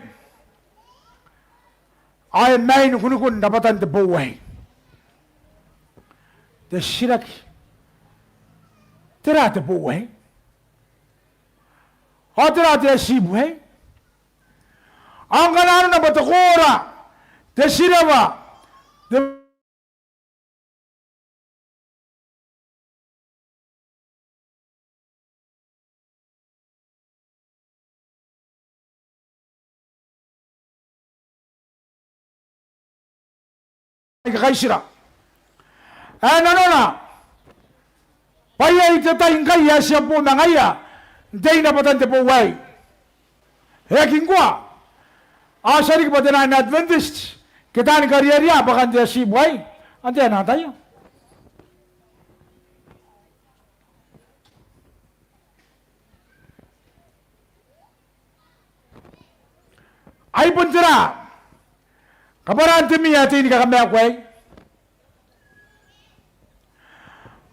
Ao e maini kunikuni rabwatan te bou aei. Te titiraki. Tera te bou aei? Ao tera te atibu aei? Ao ngkana arona bwa te koora, te tirewa, te ae kakaitira. Ae nanona bwa iai te tai ngkai ae ti a bo ma ngaia n tei n rabwatan te bou aei. E aki ngkoa. Ao ti a riki bwa te naan Adventist ke taani kariaria bwakan te atibu aei. Antai ae na ataia? Ai bon tera kabwaraan te mia ae tei ni kakamaaku aei?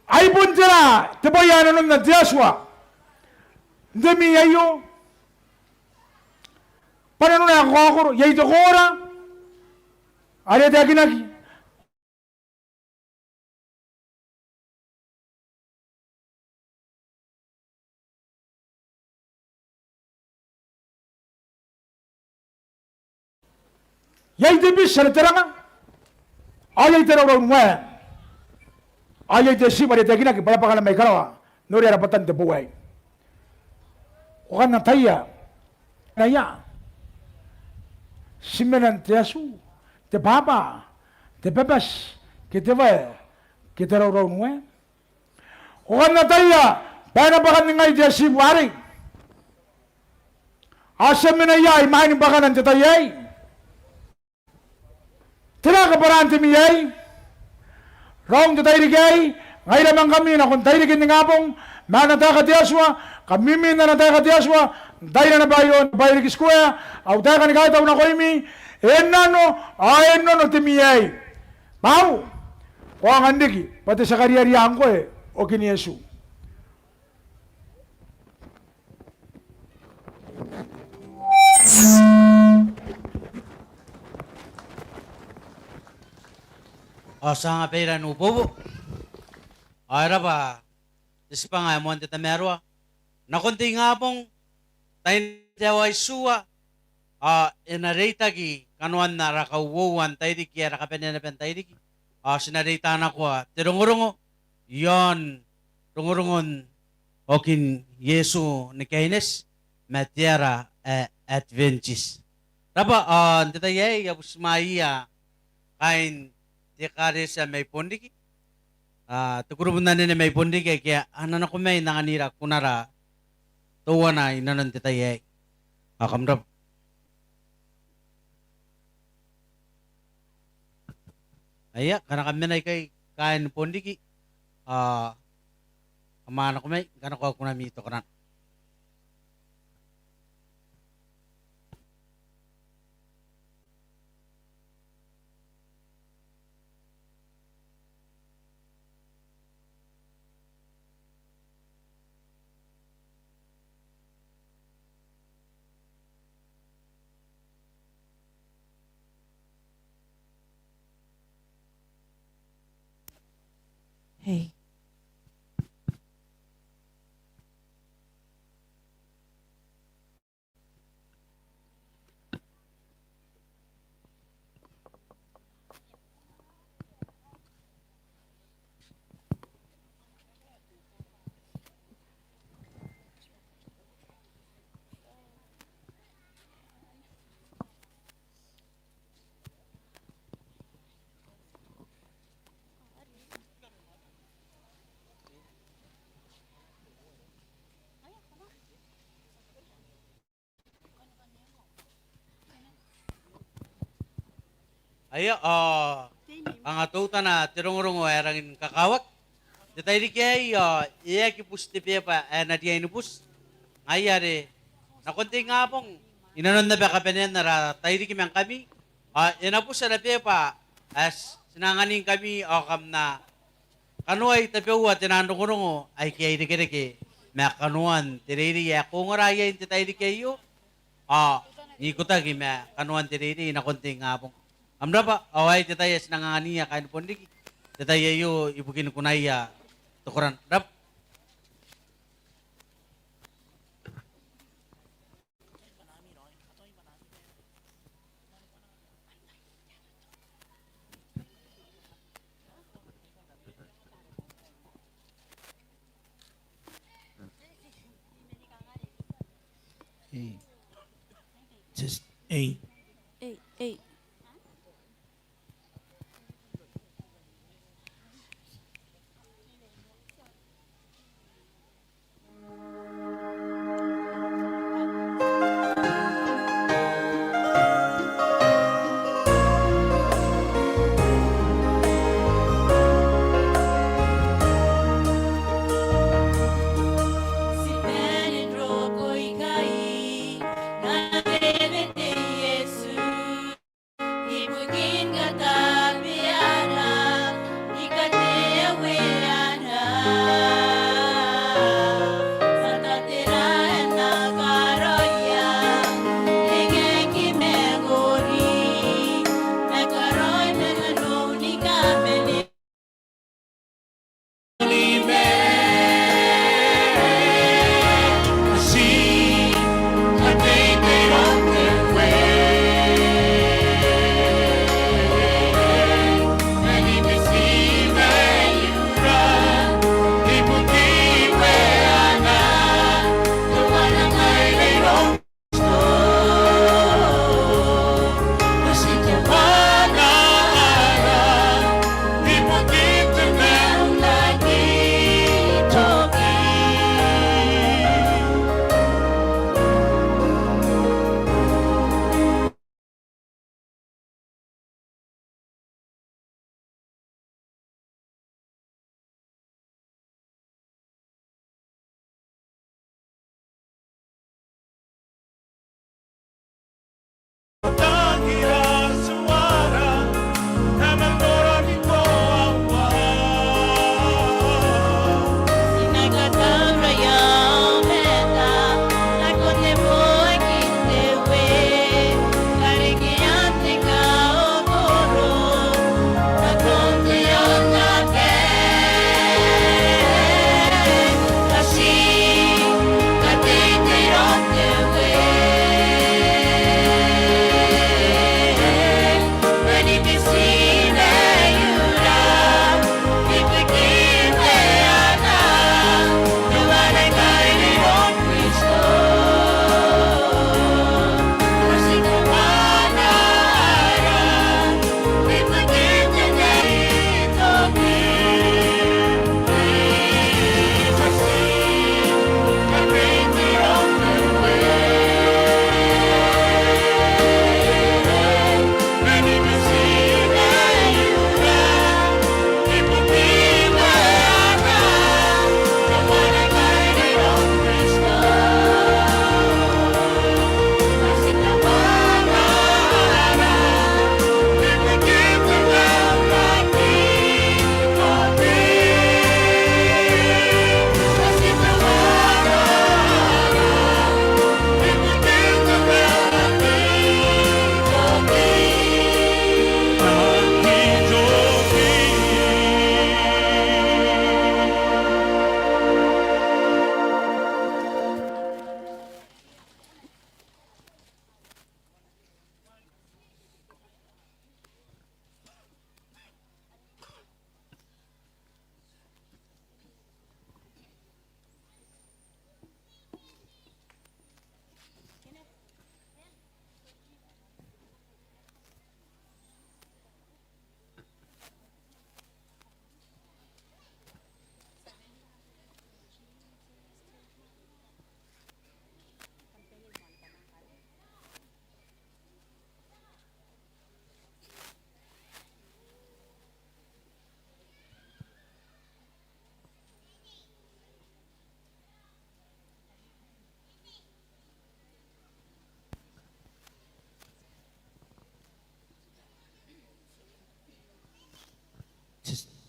Ai bon tera te bwai ae nanonna te Atua n te mia aio? Bwa nanona ae kakaokoro, iai te koora are e taekinaki. Iai te biti are te ranga. Ao iai te rauraunuae. Ao iai te atibu are e taekinaki bwa e a bwaka mai karawa. Noria rabwatan te bou aei. Ko kan ataia. Naia. Ti mena n te atu, te baba, te babati, ke te wae, ke te rauraunuae. Ko kan ataia bwa e na bwaka n ningai te atibu arei. Ao ti a mena iai imwain bwakana n te tai aei. Tera kabwaraan te mia aei? Raou n te tairiki aei, ngaira ma ngkami nakon tairiki n ningabong, ma ana taeka te Atua, kamimi n ana taeka te Atua, n taina naba aio n Bairiki Square, au taeka ni kaitau nakoimi, e nano, ao e nano te mia aei. Bwa ko angan riki bwa te tia kariaria ngkoe okin Iesu. Ao ti a anga baira n ubobo. Ao e raba te tibwanga ae moan te tamaroa nakon te ingabong, tain te aoa itiua, ao e na reitaki kanoan ara kauoua n tairiki ae ara kabanea naba n tairiki. Ao ti na reita nakoa te rongorongo iaon rongorongon okin Iesu ni kaineti ma te ara ae Adventist. Raba, ao n te tai aei I a butimwaeia kaain te ekaretia mai Bonriki, ao te kurubu n anene mai Bonriki ake a na nako mai n anganira kunara teuana inanon te tai aei. Ao kam raba. Aia, ngkana kam mena ikai kaain Bonriki, ao kam a nako mai, ngkana ko a kunami tokanano. Hei. Aio, ao kanga teutana te rongorongo ae rangi ni kakawaki n te tairiki aei, ao e aki buti te beeba ae na riai ni buti. Ngaia are nakon te ingabong, inanon naba kabanean ara tairiki ma ngkami, ao e na buti ana beeba ae ti na anganingkami, ao kam na kanoai tabeua te nang rongorongo aike a irekereke ma kanoan te reirei ae ko ongora iai n te tairiki aio, ao n ikotaki ma kanoan te reirei nakon te ingabong. Kam rabwa, ao ai te tai ae ti nang angania kaain Bonriki n te tai aio ibukin kunaia te koraki. Rabwa. Ei. Test. Ei. Ei, ei.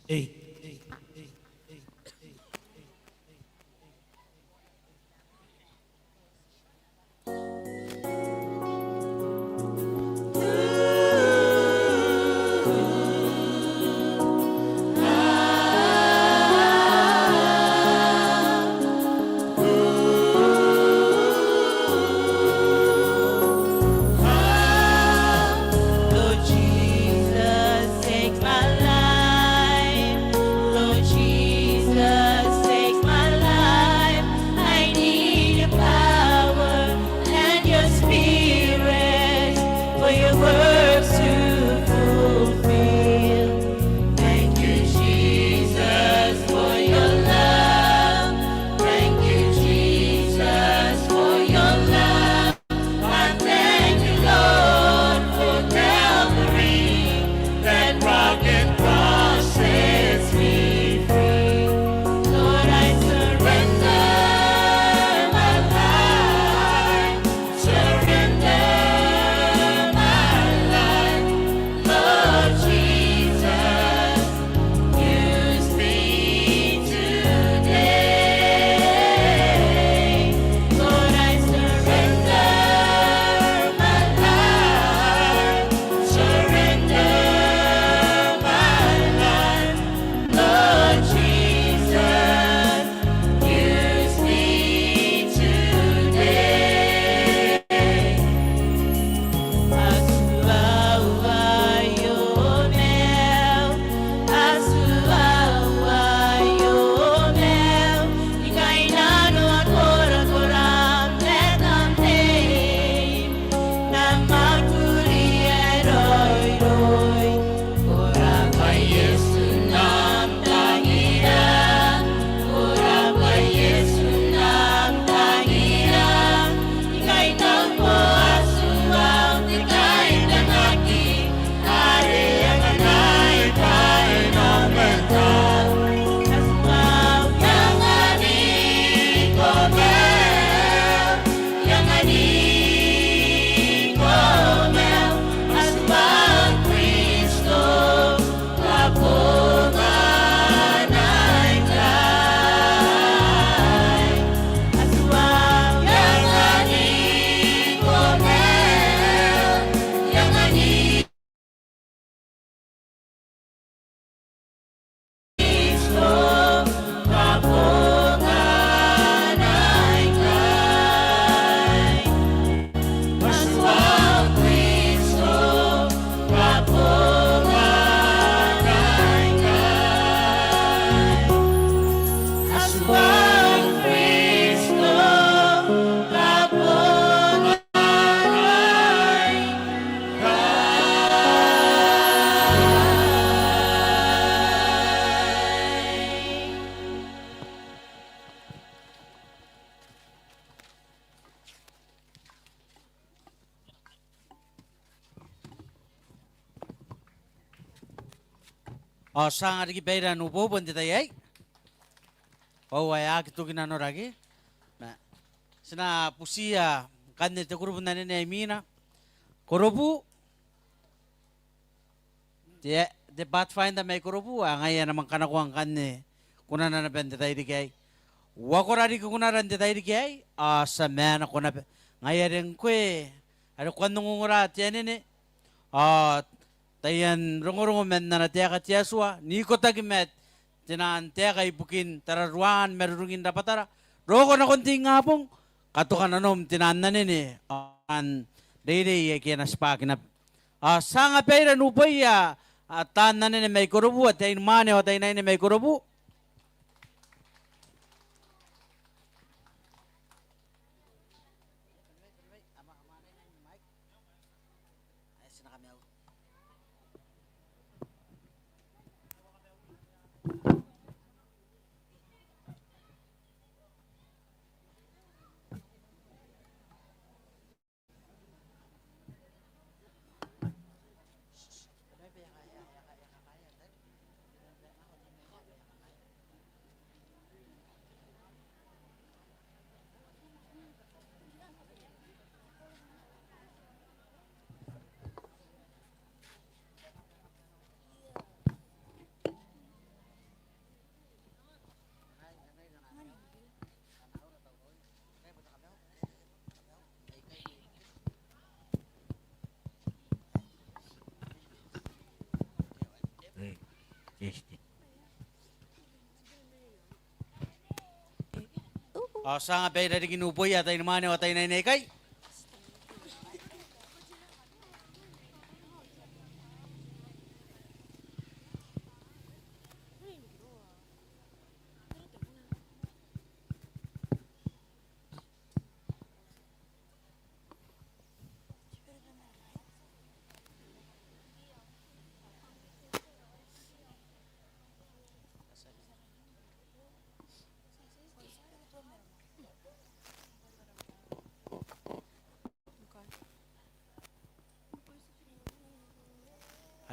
Hey. Lord Jesus, take my life. Lord Jesus, take my life. I need your power and your spirit for your works to fulfill. Thank you, Jesus, for your love. Thank you, Jesus, for your love. I thank you, Lord, for Calvary. That rugged cross sets me free. Lord, I surrender my life, surrender my life. Lord Jesus, use me today. Lord, I surrender my life, surrender my life. Lord Jesus, use me today. A tuai aio maiu, a tuai aio maiu, I kainnanoa am korakora ma am tangira, n am mwakuri ae raoiroi. Ko rabwa Iesu n am tangira, ko rabwa Iesu n am tangira. I kainnanoa am tua, te kaitangaki are anganai kainaomata. A tuai anganiko maiu, I anganiko maiu, a tua Kristo. Ao ti anga riki baira n ubouboo n te tai aei. Ao ae aki toki nanora ke. Ma ti na butiia ngkanne te kurubu n anene ae imwina. Korobu. Te, te Pathfinder mai Korobu, ao ngaia ae na manga kanakoa ngkanne kunana naba n te tairiki aei. Uakora riki kunara n te tairiki aei, ao ti a maenako naba. Ngaia are ngkoe are ko a ongongora te anene, ao taian rongorongo man ana taeka te Atua, n ikotaki ma te naan taeka ibukin tararuaan marurungin rabwatara, roko nakon te ingabong, katoka nanom te naan anene, ao n reirei aike a na tibwaki naba. Ao ti anga baira n uboia, a, taan anene mai Korobu, ataeinimwaane ao ataeinaine mai Korobu. Ao ti a anga baira riki n uboia ataeinimwaane ao ataeinnaine aikai.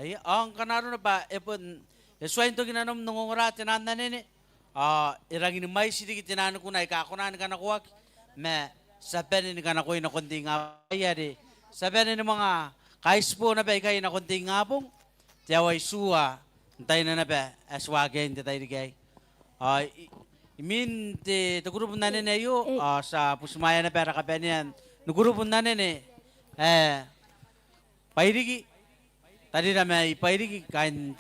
Aia, ao ngkana arona bwa e bon, e tuai n toki nanom n ongongora te naan anene, ao e rangi ni mwaiti riki te naan kuna aika kona ni kanakoaki, ma ti a bane ni kanakoi nakon te ingabong are ti a bane ni manga kaitibo naba ikai nakon te ingabong, te aoa itiua n taina naba ae ti waaki iai n te tairiki aei. Ao i, imwin te, te kurubu n anene aio, ao ti a butimwaea naba ara kabanea ni kurubu n anene ae Bairiki, tarira mai Bairiki, kaain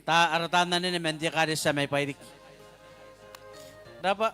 ta, ara taan anene man te ekaretia mai Bairiki. Rabwa.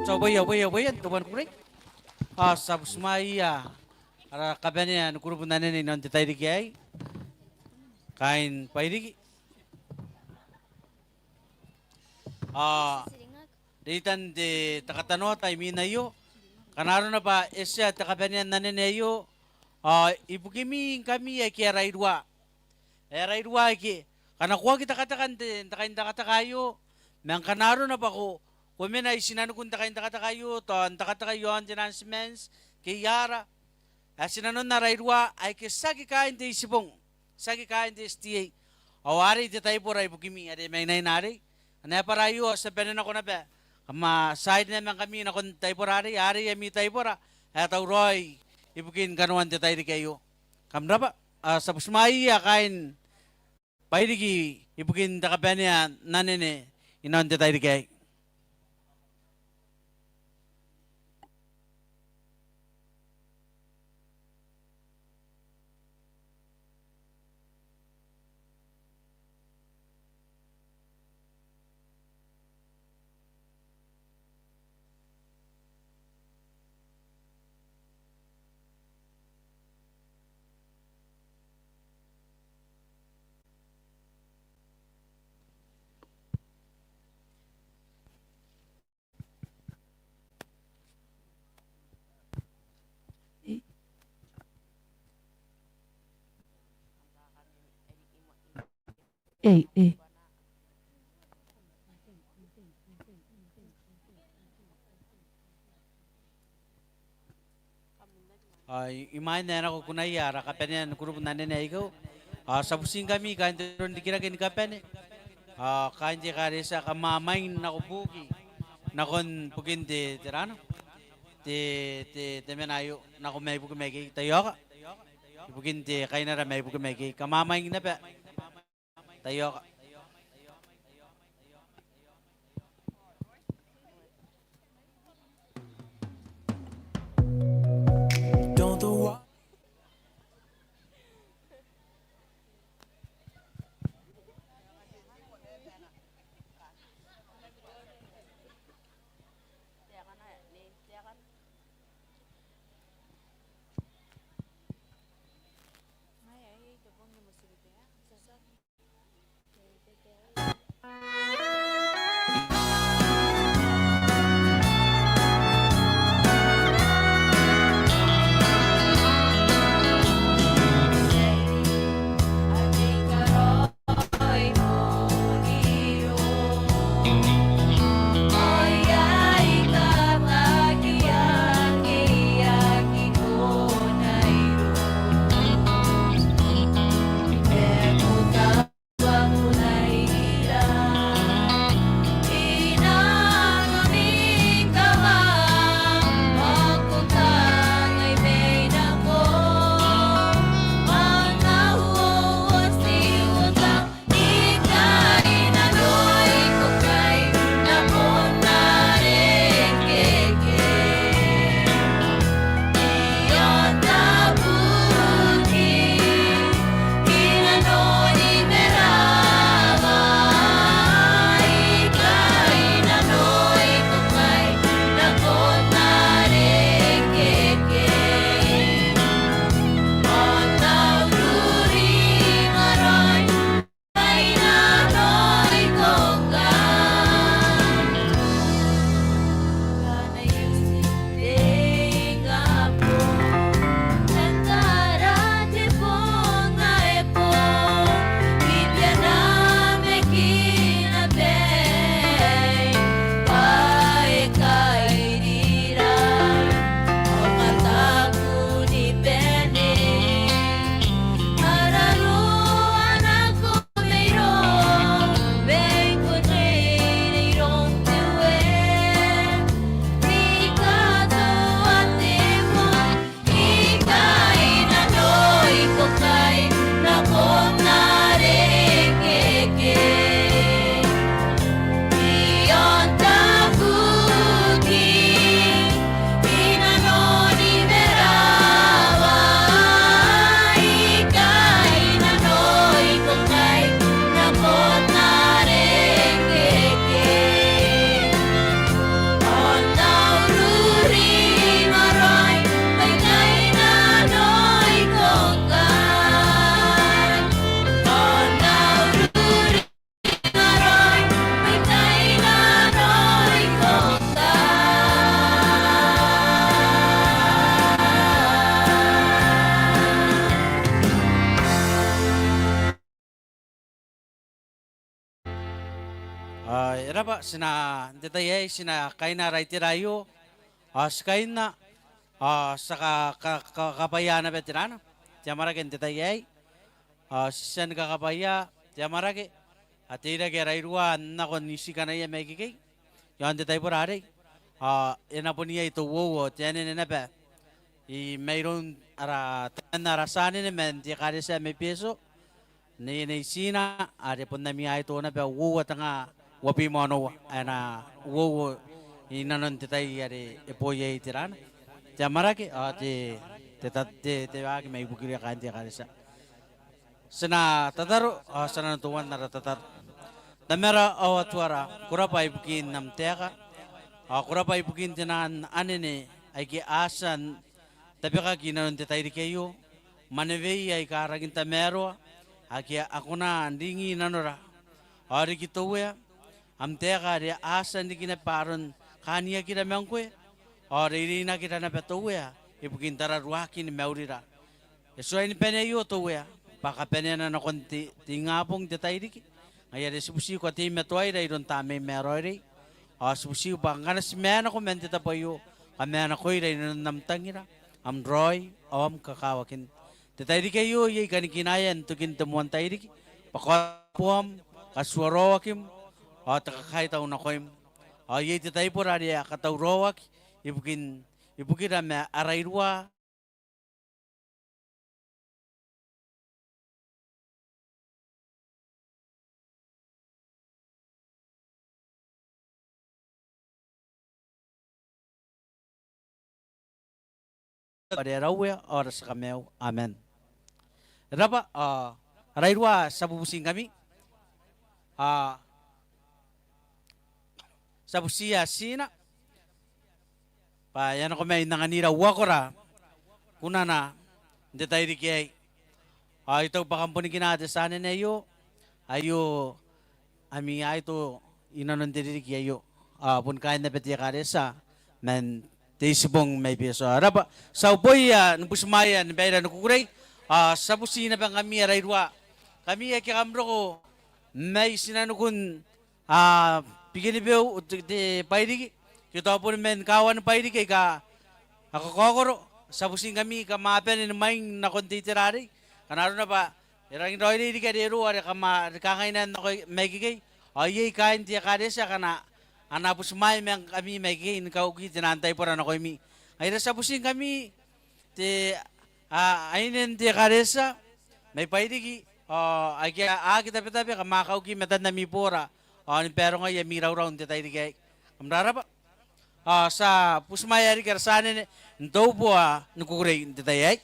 Ti a uboia, uboia, uboia, n te bong ae kukurei. Ao ti a butimwaea ara kabanea ni kurubu n anene inanon te tairiki aei, kaain Bairiki. Ao reitan te katanoata imwin aio, ngkana arona bwa e tia te kabanea n anene aio, ao ibukimi ngkami aike a rairua, ae a rairua aike a kanakoaki tekateka n te, n te kaintekateka aio, ma ngkana arona bwa ko, ko mena i tinanikun te kaintekateka aio, tao n tekateka iaon te announcements ke iai ara, ae ti nanonna rairua aike tiaki kaain te Itibong, tiaki kaain te S D A. Ao arei te taibora ibukimi are mainaina arei. Ana abara aio ao ti a bane nako naba, kam a tia n ira ma ngkami nakon taibora arei, arei ami taibora ae tauraoi ibukin kanoan te tairiki aio. Kam rabwa, ao ti a butimwaia kaain Bairiki ibukin te kabanea n anene inanon te tairiki aei. Ei, ei. Ao i, imwain ae nako kunaia ara kabanea ni kurubu n anene aio, ao ti a butiingkami kaain te roro n rikirake ni kabane, ao kaain te ekaretia, kam a mwaing nako buki nakon, ibukin te, te rana, te, te, te mena aio, nako mai buki mai ikei, taiaoka. Ibukin te kainara mai buki mai ikei, kam a mwaing naba. Taiaoka. Ao e rabwa, ti na, n te tai aei ti na kaina ara itera aio. Ao ti kaina, ao ti a ka, ka, ka, kakabwaia naba te rana, te amwarake n te tai aei. Ao ti tia ni kakabwaia te amwarake, a teirake ara iruwa n nako n itikanaia mai ikekei iaon te taibora arei. Ao e na bon iai te uouo, te anene naba I mairoun ara, temanna ara tia anene man te ekaretia mai Betio, Nei, Nei Tina, are bon ami aito naba uoua tenga uabwi ma onoua ae na uouo inanon te tai are e boo iai te rana, te amwarake ao te, te ta-, te, te waaki mai bukiria kaain te ekaretia. Ti na tataro ao ti a nano teuana ara tataro. Tamara ao Atuara, ko rabwa ibukin am taeka ao ko rabwa ibukin te naan anene aike a tia n tabekaki inanon te tairiki aio. Mwaneweia aika rangi n tamaroa ake a kona n ringi nanora ao riki te Uea, am taeka are a tia n riki naba aron kaaniakira ma ngkoe ao reireinakira naba te Uea ibukin tararuaakin maurira. E tuai ni bane aio te Uea bwa kabaneana nakon te, te ingabong, te tairiki. Ngaia are ti butiiko a teimatoaira iroun Tamneim ae Raoiroi ao ti butiiko bwa ngkana ti maenako man te tabo aio, kamanakoira inanon am tangira, am raoi ao am kakawakin. Te tairiki aio iai kanikinaean tokin te moan tairiki bwa kaotiboam, katuaraoakim ao te kakaitau nakoim. Ao iai te taibora are a katauraoaki ibukin, ibukira ma ara iruwa are ara Uea ao ara tia Kamaiu. Amen. E rabwa, ao ara iruwa, ti a bubutingkami. Ao ti a butiia Tina bwa e a nako mai n anganira uakora kunana n te tairiki aei. Ao I taku bwa kam bonikina te tia anene aio, aio ami aito inanon te ririki aio. Ao boni kaain naba te ekaretia man te Itibong mai Betio. E rabwa, ti a uboia ni butimwaea ni baira ni kukurei. Ao ti a buti naba ngkami ara iruwa, ngkami ake kam roko mai tinanikun a, Bikenibeu, te, te Bairiki, ke tao boni man kaawan Bairiki aika a kakaokoro, ti a butingkami kam a bane ni mwaing nakon te itera arei. Ngkana arona bwa e rangi n raoiroi riki are e roo are kam a rikangaina nako mai ikekei. Ao iai kaain te ekaretia akana a na butimwaea ma ngkami mai ikekei ni kauki te naan taibora nakoimi. Ngaira ti a butingkami te, a, ainen te ekaretia mai Bairiki, ao aike a aki tabetabe, kam a kauki matan ami boora ao ni barongai ami raurau n te tairiki aei. Kam rarabwa. Ao ti a butimwaea riki ara tia anene n te uboo ni kukurei n te tai aei.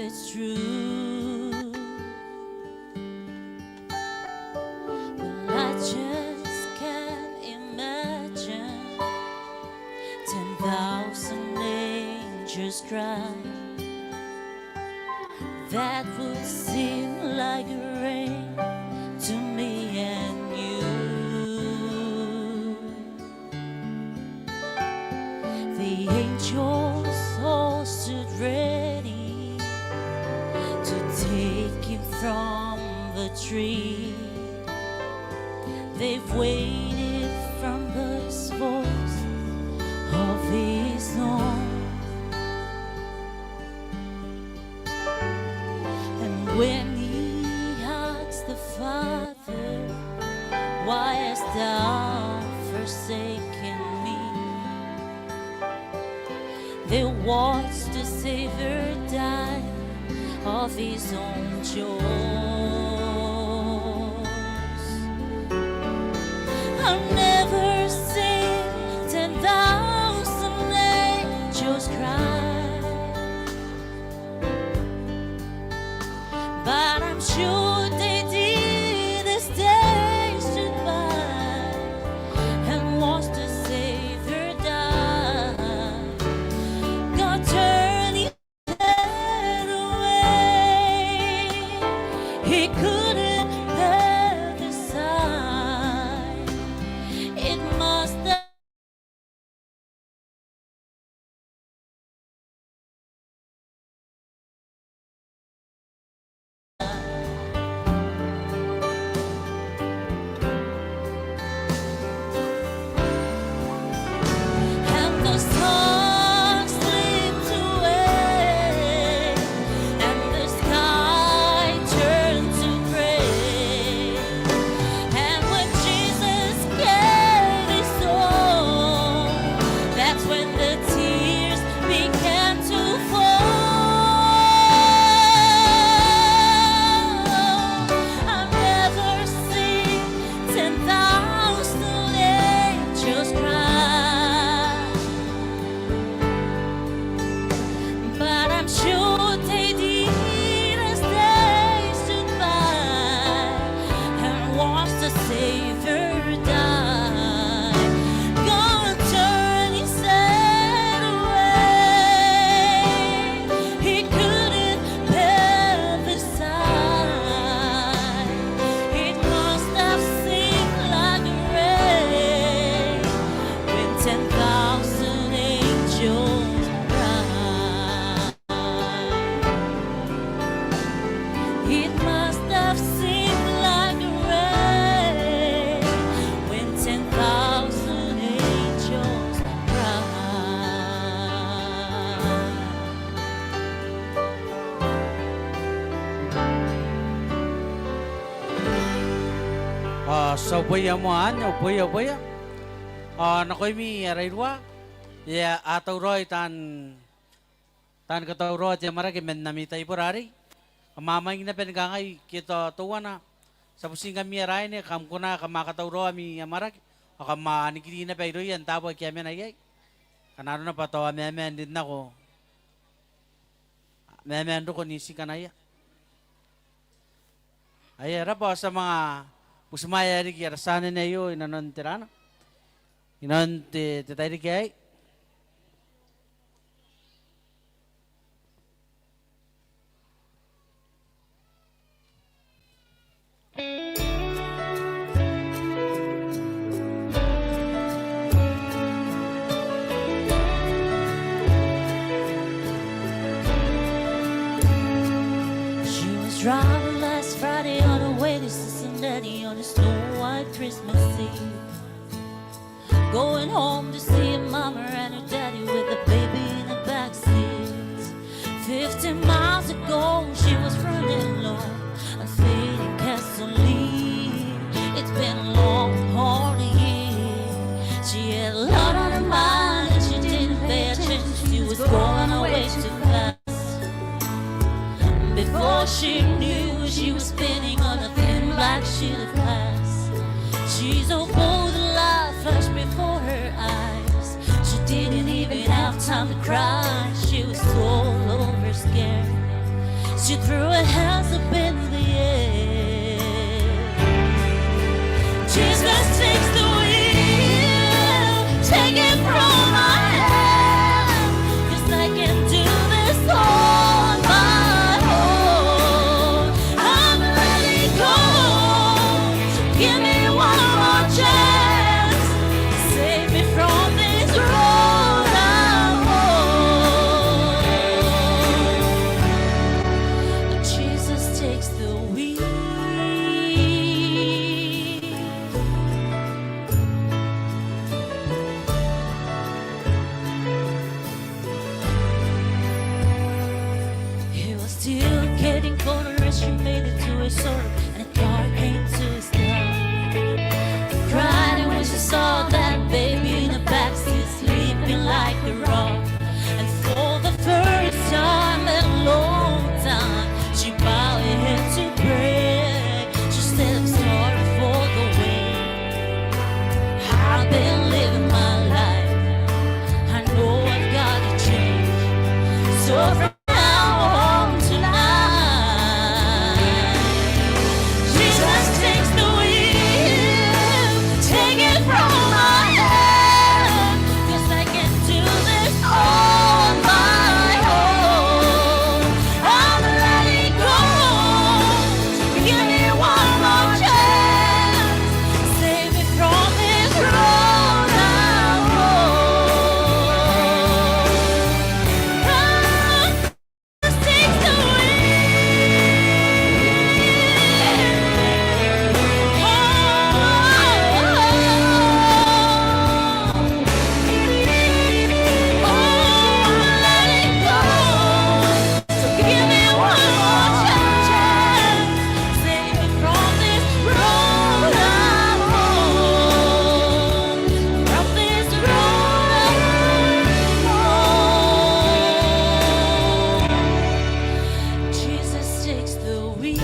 It's true. Well, I just can't imagine ten thousand angels cry. That would seem like rain to me and you. The angels all stood ready to take him from the tree. They've waited from the first voice of his song. And when he asked the Father, "Why hast thou forsaken me?" They watched the Savior die of his own choice. I've never seen ten thousand angels cry. But I'm sure they did as they stood by and watched the Savior die. God turned his head away. He couldn't bear the sight. It must have And the sun slipped away, and the sky turned to gray. And when Jesus gave his soul, that's when the tears began to fall. I've never seen ten thousand angels cry. But I'm sure they did as they stood by and watched the Savior die. God turned his head away. He couldn't bear the sight. It must have seemed like rain when ten thousand angels cry. It must have seemed like rain when ten thousand angels cry. Ao ti a uboia moa anne, uboia, uboia. Ao nakoimi ara iruwa, e a tauraoi taan, taan katauraoa te amwarake man ami taibora arei. Kam a mwaing naba ni kangai ke tao teuana, ti a butingkami ara aine, kam kona kam a katauraoa ami amwarake ao kam a nikiri naba irouia n taabo ake a mena iai. Ngkana arona bwa tao a mamaanna n rin nako, mamaanna n roko n itikanaia. Aia, e rabwa. Ao ti a manga butimwaea riki ara tia anene aio inanon te rana, inanon te, te tairiki aei. She was driving last Friday on her way to Cincinnati on a snow-white Christmas Eve. Going home to see her mama and her daddy with the baby in the backseat. Fifteen miles ago, she was running low on fading gasoline. It's been a long, hard year. She had a lot on her mind and she didn't pay attention. She was going away too fast. Before she knew, she was spinning on a thin black sheet of glass. She saw both life flash before her eyes. She didn't even have time to cry. She was all over scared. Through a house up in the air. Jesus takes the wheel, take it from my hand. 'Cause I can do this on my own. I'm letting go. Give me one more chance. Save me from this road I'm on. Jesus takes the wheel. He was still getting colder as she made it to his shore, and a car came to a stop. Cried when she saw that baby in the backseat sleeping like a rock. And for the first time in a long time, she bowed her head to pray. She said, "I'm sorry for the way I've been living my life. I know I've got to change. So from now on tonight, Jesus takes the wheel, take it from my hand, 'cause I can do this on my own. I'm letting go. Give me one more chance. Save me from this road I'm on." Jesus takes the wheel.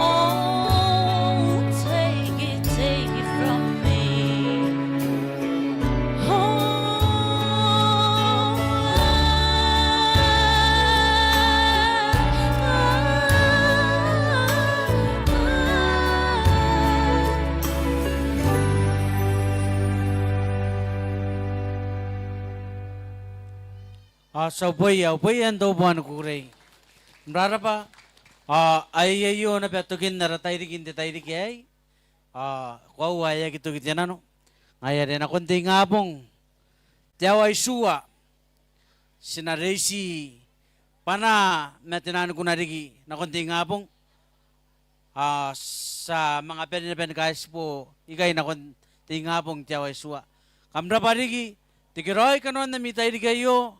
Oh, take it, take it from me. Oh, Ao ti a bwai, a bwai n te bong ni kukurei. Kam rabwa. Ao aio naba tokin ara tairiki n te tairiki aei. Ao koaua ae aki toki te nano, ngaia are nakon te ingabong, te aoa itiua, ti na reitia bwanaa ma te nano ni kunea riki nakon te ingabong. Ao ti a manga bane naba ni kaitibo ikai nakon te ingabong te aoa itiua. Kam rabwa riki, tekeraoi kanoan ami tairiki aio.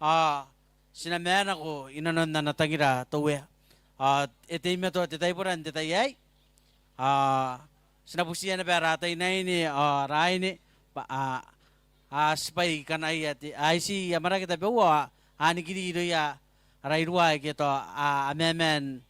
Ao ti na maenako inanon ana tangira te Uea. Ao e teimatoa te taibora n te tai aei. Ao ti na butiia naba ara ataeinaine ao ara aine bwa a, a tibwai kanaia te, a iti amwarake tabeua ao a nikiri irouia ara iruwa aike tao a, a mamaa n